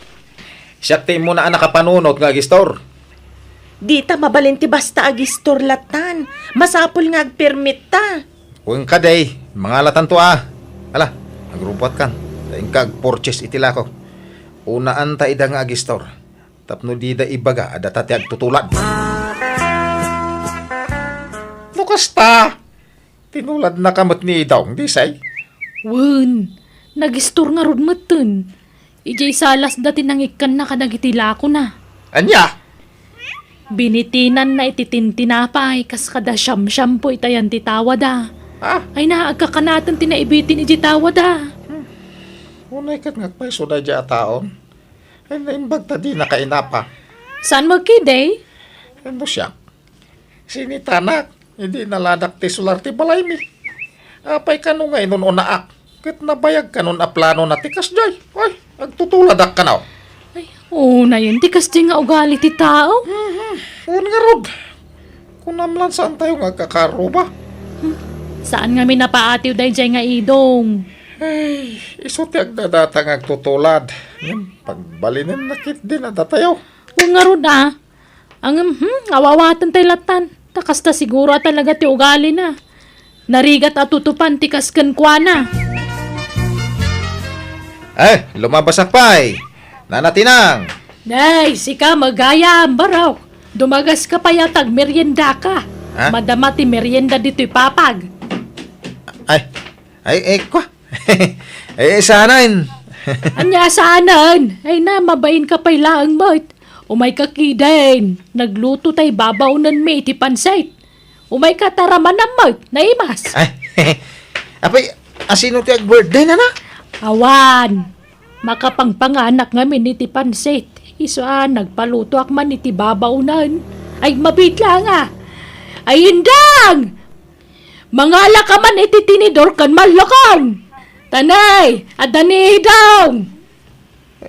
Siak ti immuna a nakapanunot nga agistor. Dita mabalin ti basta agistor lattan. Masapul nga agpermitta. Wen kadi, mangalatanto a. Ala, agrubbuatkan. Ta inka agpurchase iti lako. Unaanta ida nga agistor. Tapno dida ibaga a data ti agtutulad. No kasta, tinuladnaka met ni Idong, Daisy? Wen, nagistor ngarud metten. Idiay salasda ti nangikkanna kadagiti lakona. Ania? Binitinanna iti tintinapay kas kada siamsiampo itayan ti tawada. Ha? Ay na, agkakanaten ti naibitin idiay tawada. Hmm. Unay ket nga agpayso daydiay a taon. Ay, naimbag ta dina kainapa. Saan mo kidi? Ay, no siak. Sinitanak, idi naladak ti solar ti balaymi. Apay kano nga inun-unaak? Ket nabayag kanon a planona ti kasdiay. Ay, agtutuladak kano. Ay, unayen ti kasdiay nga ugali ti tao. Mhm. Wen ngarud. Kunam lan saantayo nga agkakaruba. Hmm. Saan ngamin a paatiw daydiay nga Idong? Ay, isu ti agdadata nga agtutulad. Ngem pagbalinenna ketdin a datayo. Wen ngarud a. Ngem, hmm, awawatentay lattan. Ta kasta siguro a talaga ti ugalina. Narigat a tutupan ti kas kenkuana. Eh, lumabasak pay. Nana Tinang. Nay, sika met gayam, Barok. Dumagaska pay a ta agmeriendaka. Ha? Madama ti merienda ditoy papag. Ay, ay, ay, kwa. Ay, saanen. Ania saanen? Ay na, mabainka pay laeng met. Umayka kiden, nagluto tay babaonenmi iti pansit. Umayka ta ramanam met, naimas. Ay, apay, asino ti ag-birthday, nana? Awan, makapangpanganak ngamin iti pansit. Isu a, nagpalutoak man iti babaonen. Ay, mabitla nga. Ay, indang! Mangala ka man iti tinidor ken mallokong. Tanay, adda ni Idong.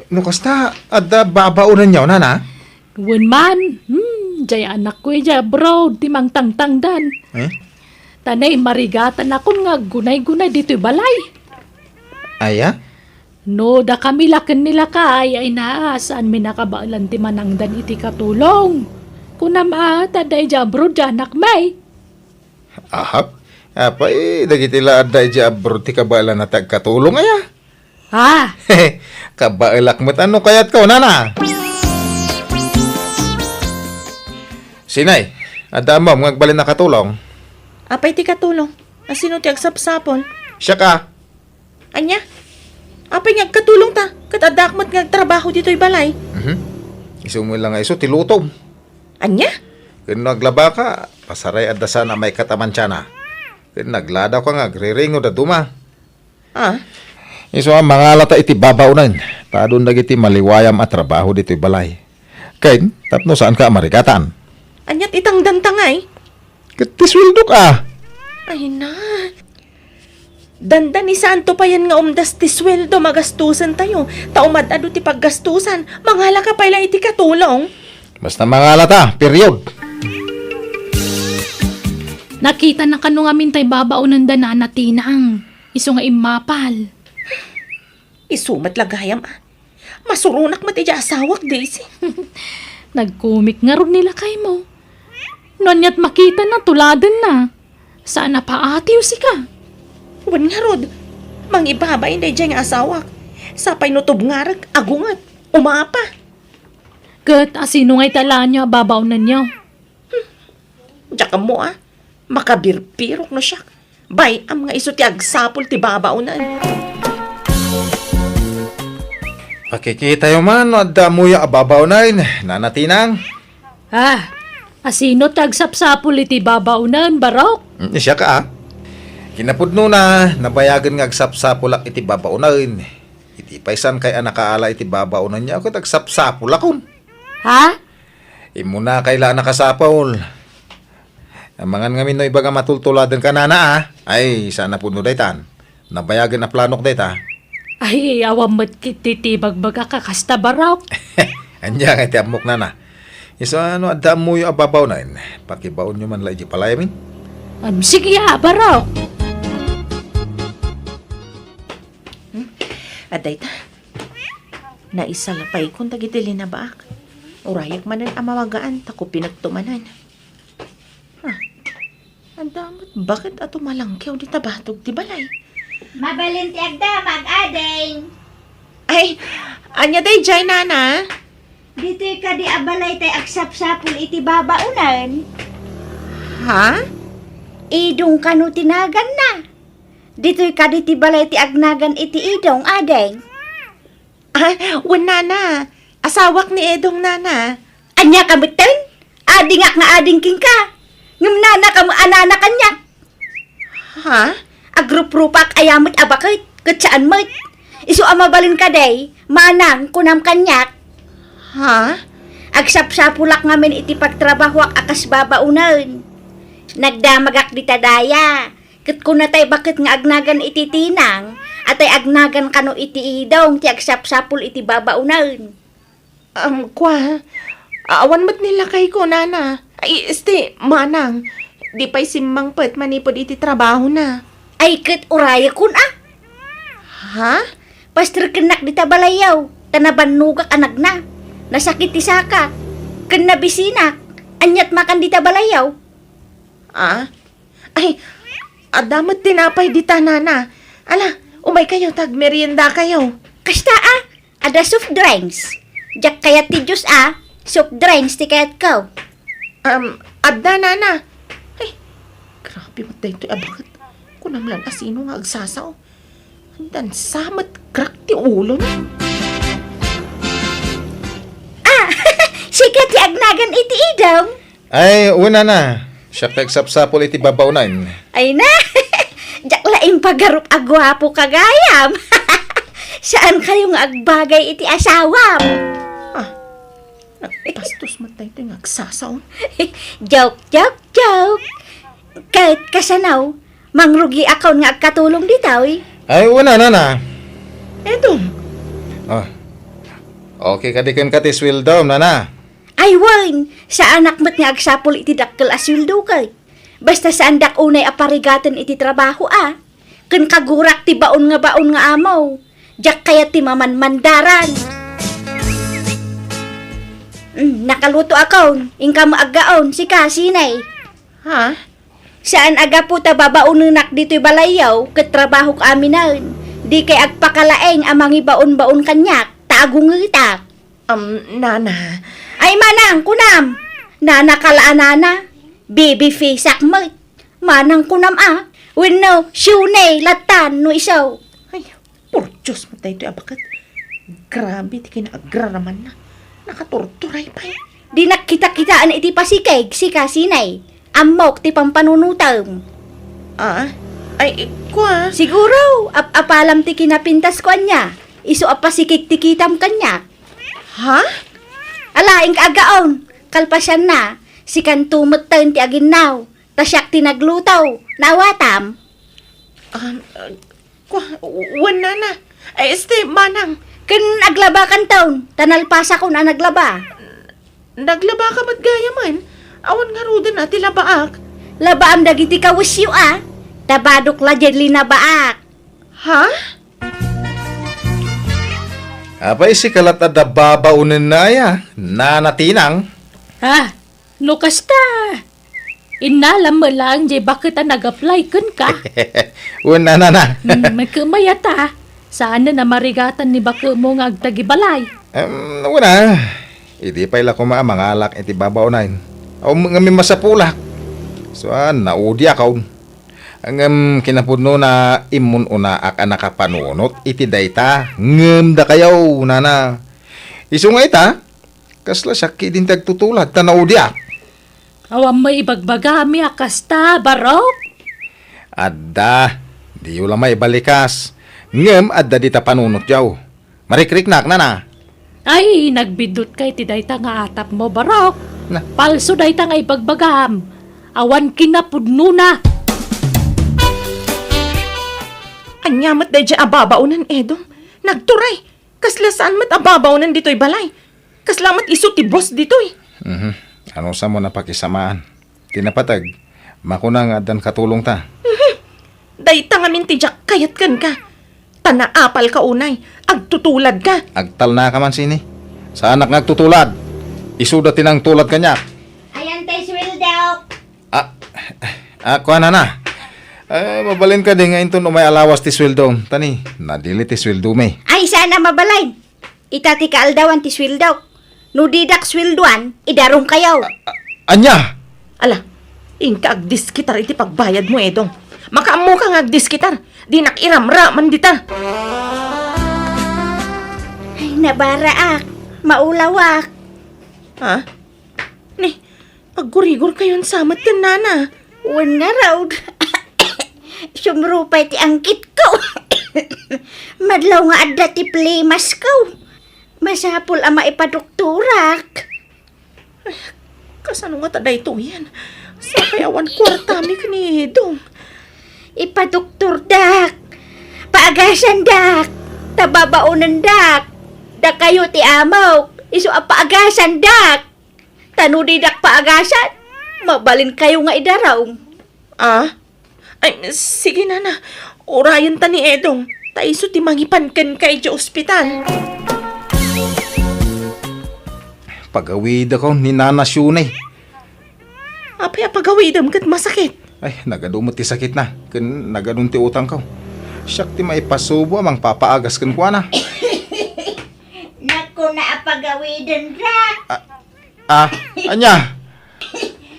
No kasta, adda babaonenyo, nana? Wen man, hmm, jay anakko idiay abroad ti mangtangtangdan. Eh? Tanay, marigatanakon nga aggunay-gunay ditoy balay. Aya? No, dakami la ken ni lakay, ay naa, saanmi nakabaelan ti manangdan iti katulong. Kunam a, ta adda idiay abroad ti anakmi. Ahak, apay, dagiti la adda idiay abroad ti kabaelanna ti agkatulong, aya? Ha? Kabaelak met, ano kayatko, nana? Sinay, adda ammom nga agbalin a katulong? Apay ti katulong? Asino ti agsapsapul? Siak a. Ania? Apay nga agkatulongta? Ket addaak met nga agtrabaho ditoy balay. Mhm. Isu met la nga isu ti lutom. Ania? Ken no aglabaka, pasaray adda saan a maikkat a mantiana. Ken nagladawka nga agriringo dadduma. Ah? Isu a mangalata iti babaonen, ta adun dagiti maliwayam a trabaho ditoy balay. Ken tapno saanka a marigatan. Aniat itangdanta ngay? Ket ti sueldok a. Ay na. Dandani saanto payen nga umdas ti sueldo magastusentayo, ta umad-adu ti paggastusan, mangalaka pay la iti katulong. Basta mangalata, period. Nakitana kano ngamin tay babaonenda, Nana Tinang. Isu nga immapal. Isu met la gayam a. Masuronak met idiay asawak, Daisy. Nagkumik ngarud ni lakaymo. No aniat makitana, tuladenna. Saan a paatiw sika. Wen ngarud, mangibabain daydiay nga asawak. Sapay no tubngarek, agunget, umapa. Ket asino ngay ti alaenyo a babaonenyo? Diak ammo a. Makabirbirok no siak. Bay-am nga isu ti agsapul ti babaonen. Pakikitayo man no adda ammoyo a babaonen, Nana Tinang. Ah, asino ti agsapsapul iti babaonen, Barok? Mm, siak a. Kinapudnona, nabayagen nga agsapsapulak iti babaonen. Iti pay saan kay a nakaala iti babaonenyo, ket agsapsapulakon. Ha? Immuna kay la a nakasapul. Amangan ngamin no ibaga matultuladen ka, Nana, a. Ay, saan a pudno daytan. Nabayagen a planok dayta. Ay, awan met ket ti, ti bagbagak a kasta, Barok. Ania nga iti ammok, Nana? Isu a no adda ammoyo a babaonen, pakibaonyo man la idiay balay amin. Am, sige a, Barok. Hmm? Adda ita. Naisalapay kon dagiti linabaak. Urayek manen a mawagaan, ta kupinekto manen. Ah, adda met baket a tumalangkew dita batog ti balay. Mabalin ti agdamag, ading. Ay, ania daydiay, Nana? Ditoy kadi a balay tay agsapsapul iti babaonen. Ha? Idong kano ti naganna. Ditoy kadi ti balay ti agnagan iti Idong, ading? Ah, wen, Nana. Asawak ni Edong, Nana. Ania ka metten? Adingak nga ading kenka. Ngem nana ka met a nana kaniak. Ha? Agruprupak aya met a baket, ket saan met. Isu a mabalin kadi, manang, kunam kaniak. Ha? Agsapsapulak ngamin iti pagtrabahoak a kas babaonen. Nagdamagak dita daya. Ket kuna tay baket nga agnagan iti Tinang, a tay agnagan kano iti Idong ti agsapsapul iti babaonen. Am, kua, awan met ni lakayko, Nana. Ay, este, manang, di pay simmangpet manipud iti trabahona. Ay, ket urayekon a. Ha? Pasterkennak dita balayyo, ta nabannogak a nagna. Nasakit ti sakak, ken nabisinak. Aniat makan dita balayyo? Ah? Ay, adda met tinapay dita, Nana. Ala, umaykayo ta agmeriendakayo. Kasta a, adda soft drinks. Diak kayat ti juice a, soft drinks ti kayatko. Um, adda, Nana. Ay, grabe met daytoy a baket. Kunam lan asino nga agsasao. Dansa met crack ti ulo na. Ah! Sika ti agnagan iti idong? Ay, wen, nana. Siak ti agsapsapul iti babaonan. Ay na, diak la impagarup a guapo ka gayam. Saan kayo nga agbagay iti asawam? Ah, nagpastos man tayo nga agsasaon. Joke, joke, joke. Ket kasano, mangrugi akon nga agkatulong ditoy? Ay, wen, nana. Eto. Ah. Okay kadi kenka ti sweldom, nana? Ay wen, saanak met nga agsapul iti dakkel a sueldo ket. Basta saandak unay a parigaten iti trabaho a. Ken kagurak ti baon nga baon nga amo. Diak kayat ti mamanmandaran. Mm, nakaluto akon. Inka mo aggaon, sika, sinay? Ha? Saan a gapu ta babaonenak ditoy balayyo ket trabahok aminen. Di kay agpakalaeng a mangibaon-baon kaniak, ta agungetak. Um, nana. Ay, manang, kunam! Nana ka la a nana. Baby face ak met. Manang kunam a. Wenno, siune, latan, no isu. Ay, por Dios, met daytoy a baket. Grabe ti kinaagraramanna. Nakaturturay pay. Dinak kita-kitaan iti pasikeg, sika, sinay. Ammok ti pampanunotem. Ah? Ay, kua? Siguro, ap-apalam ti kinapintasko ania. Isu a pasikeg ti kitam kaniak. Ha? Ala, inka aggaon. Kalpasianna, sikanto metten ti aginnaw. Ta siak ti nagluto. Naawatam? Um, uh, kua, wen, nana. Ay, este, manang. Ken aglabakanton, ta nalpasakon a naglaba. Naglabaka met gayamen? Awan ngaruden a ti labaak. Labaam dagiti kawesyo a. Ta badok la diay linabaak. Ha? Apay, sika lat adda babaonenna aya, Nana Tinang? Ah, no kasta, innalam met laeng diay baket a nag-apply kenka. Wen, nana. Hmm, mekemay a ta. Saanen a marigatan ni baketmo nga agtagibalay. Em, wen a. Idi pay la koma a mangalak iti babaonen. Awan met ngamin masapulak. So, ah, naudiakon. Ngem kinapudnona, immun-unaak a nakapanunot iti dayta ngem dakayo, nana. Isu nga ita, kasla siak ketdin ti agtutulad ta naudiak. Awan met ibagbagami a kasta, Barok? Adda, diyo la maibalikas. Ngem adda dita panunotyo. Marikriknak, nana. Ay, nagbidutka iti dayta nga atapmo, Barok. Na? Palso dayta nga ibagbagam. Awan kinapudnona. Ania met daydiay a babaonen, Edong? Nagturay. Kasla saan met a babaonen ditoy balay. Kasla met isu ti boss ditoy. Mhm. Anusam mo napakisamaan? Ti napateg, makuna nga addan katulongta. Mhm. Dayta ngamin ti diak kayat kenka. Ta naapalka unay, agtutuladka. Agtalnaka man sini. Saanak nga agtutulad. Isuda ti nangtulad kaniak. Ayan tay suweldok. Ah, ah, kuana na. Eh, mabalin kadi nga inton umay a lawas ti suweldom. Ta ni, nadili ti suweldomi. Ay, saan a mabalin? Ita ti kaaldawan ti suweldok. No didak suweldoan, idarongkayo. A-, a-, ania? Ala, inka agdiskitar iti pagbayadmo, Edong. Makaammoka nga agdiskitar. Dinak iramraman dita. Ay, nabaraak. Maulawak. Ha? Ni, aggurigorkayon sa met ken nana. Wen ngarud. Sumrupay ti angkitko. Madlaw nga adda ti plimasko. Masapul a maipadoktorak. Kasano ngata daytoyen? Sakay awan kuartami ken ni Edong. Ipadoktordak. Paagasandak. Ta babaonendak. Dakayo ti amok. Isu a paagasandak. Ta no didak paagasan, mabalinkayo nga idarong. Ah? Ay, sige, nana. Urayenta ni Edong. Ta isu ti mangipan kenka idiay ospital. Pagawidakon ni Nana Shunay. Apay a pagawidem ket masakit? Ay, nagadu met ti sakitna. Ken nagadun ti utangko. Siak ti maipasubo a mangpapaagas kenkuana. Nakuna a pagawiden, Rak. Ah, Ah, ania?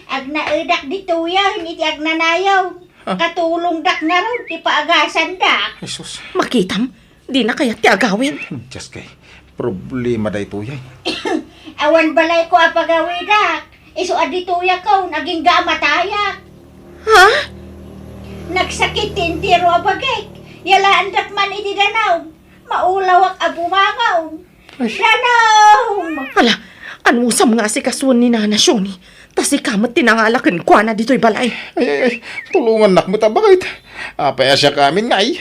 Agnaedak ditoyen iti agnanayaw. Ah. Katulongdak ngarud ti paagasandak. Jesus. Makitam, dina kayat ti agawid. Dios kay, problema daytoy ay. Awan balayko a pagawidak, isu a ditoyakon, agingga a matayak. Ha? Nagsakit ti entero a bagik, yalaandak man iti danum. Maulawak a bumangaw. Ay. Danum! Ala, anusam nga asikasuen ni Nana Shoni? Ta sika met ti nangala kenkuana ditoy balay. Ay, ay, ay, tulongannak met a baket. Apay a siak amin ngay?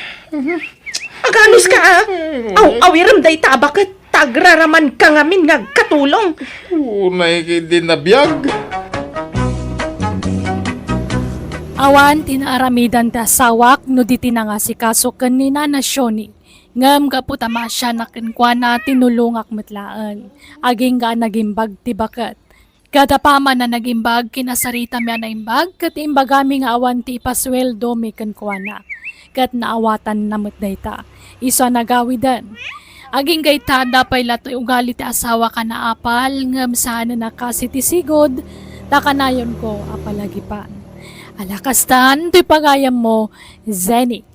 Aganuska, a? Ay, Aw, awirem dayta a baket. Ta agraramanka ngamin nga agkatulong. Unay ketdi a biag. Awan ti naaramidan ti asawak no di ti nangasikaso ken ni Nana Shoni. Ngem gapu ta maasianak kenkuana, tinulongak met laeng. Agingga a nagimbag ti baket. Ket apaman a nagimbag, kinasaritami a naimbag, ket imbagami nga awan ti ipasueldomi kenkuana. Ket naawatanna met dayta. Isu a nagawiden. Agingga ita, adda pay la ti ugali ti asawak a naapal, ngem saanen a kas iti sigud, ta kanayonko a palagipan. Ala kastan, toy pagayammo, Zenny.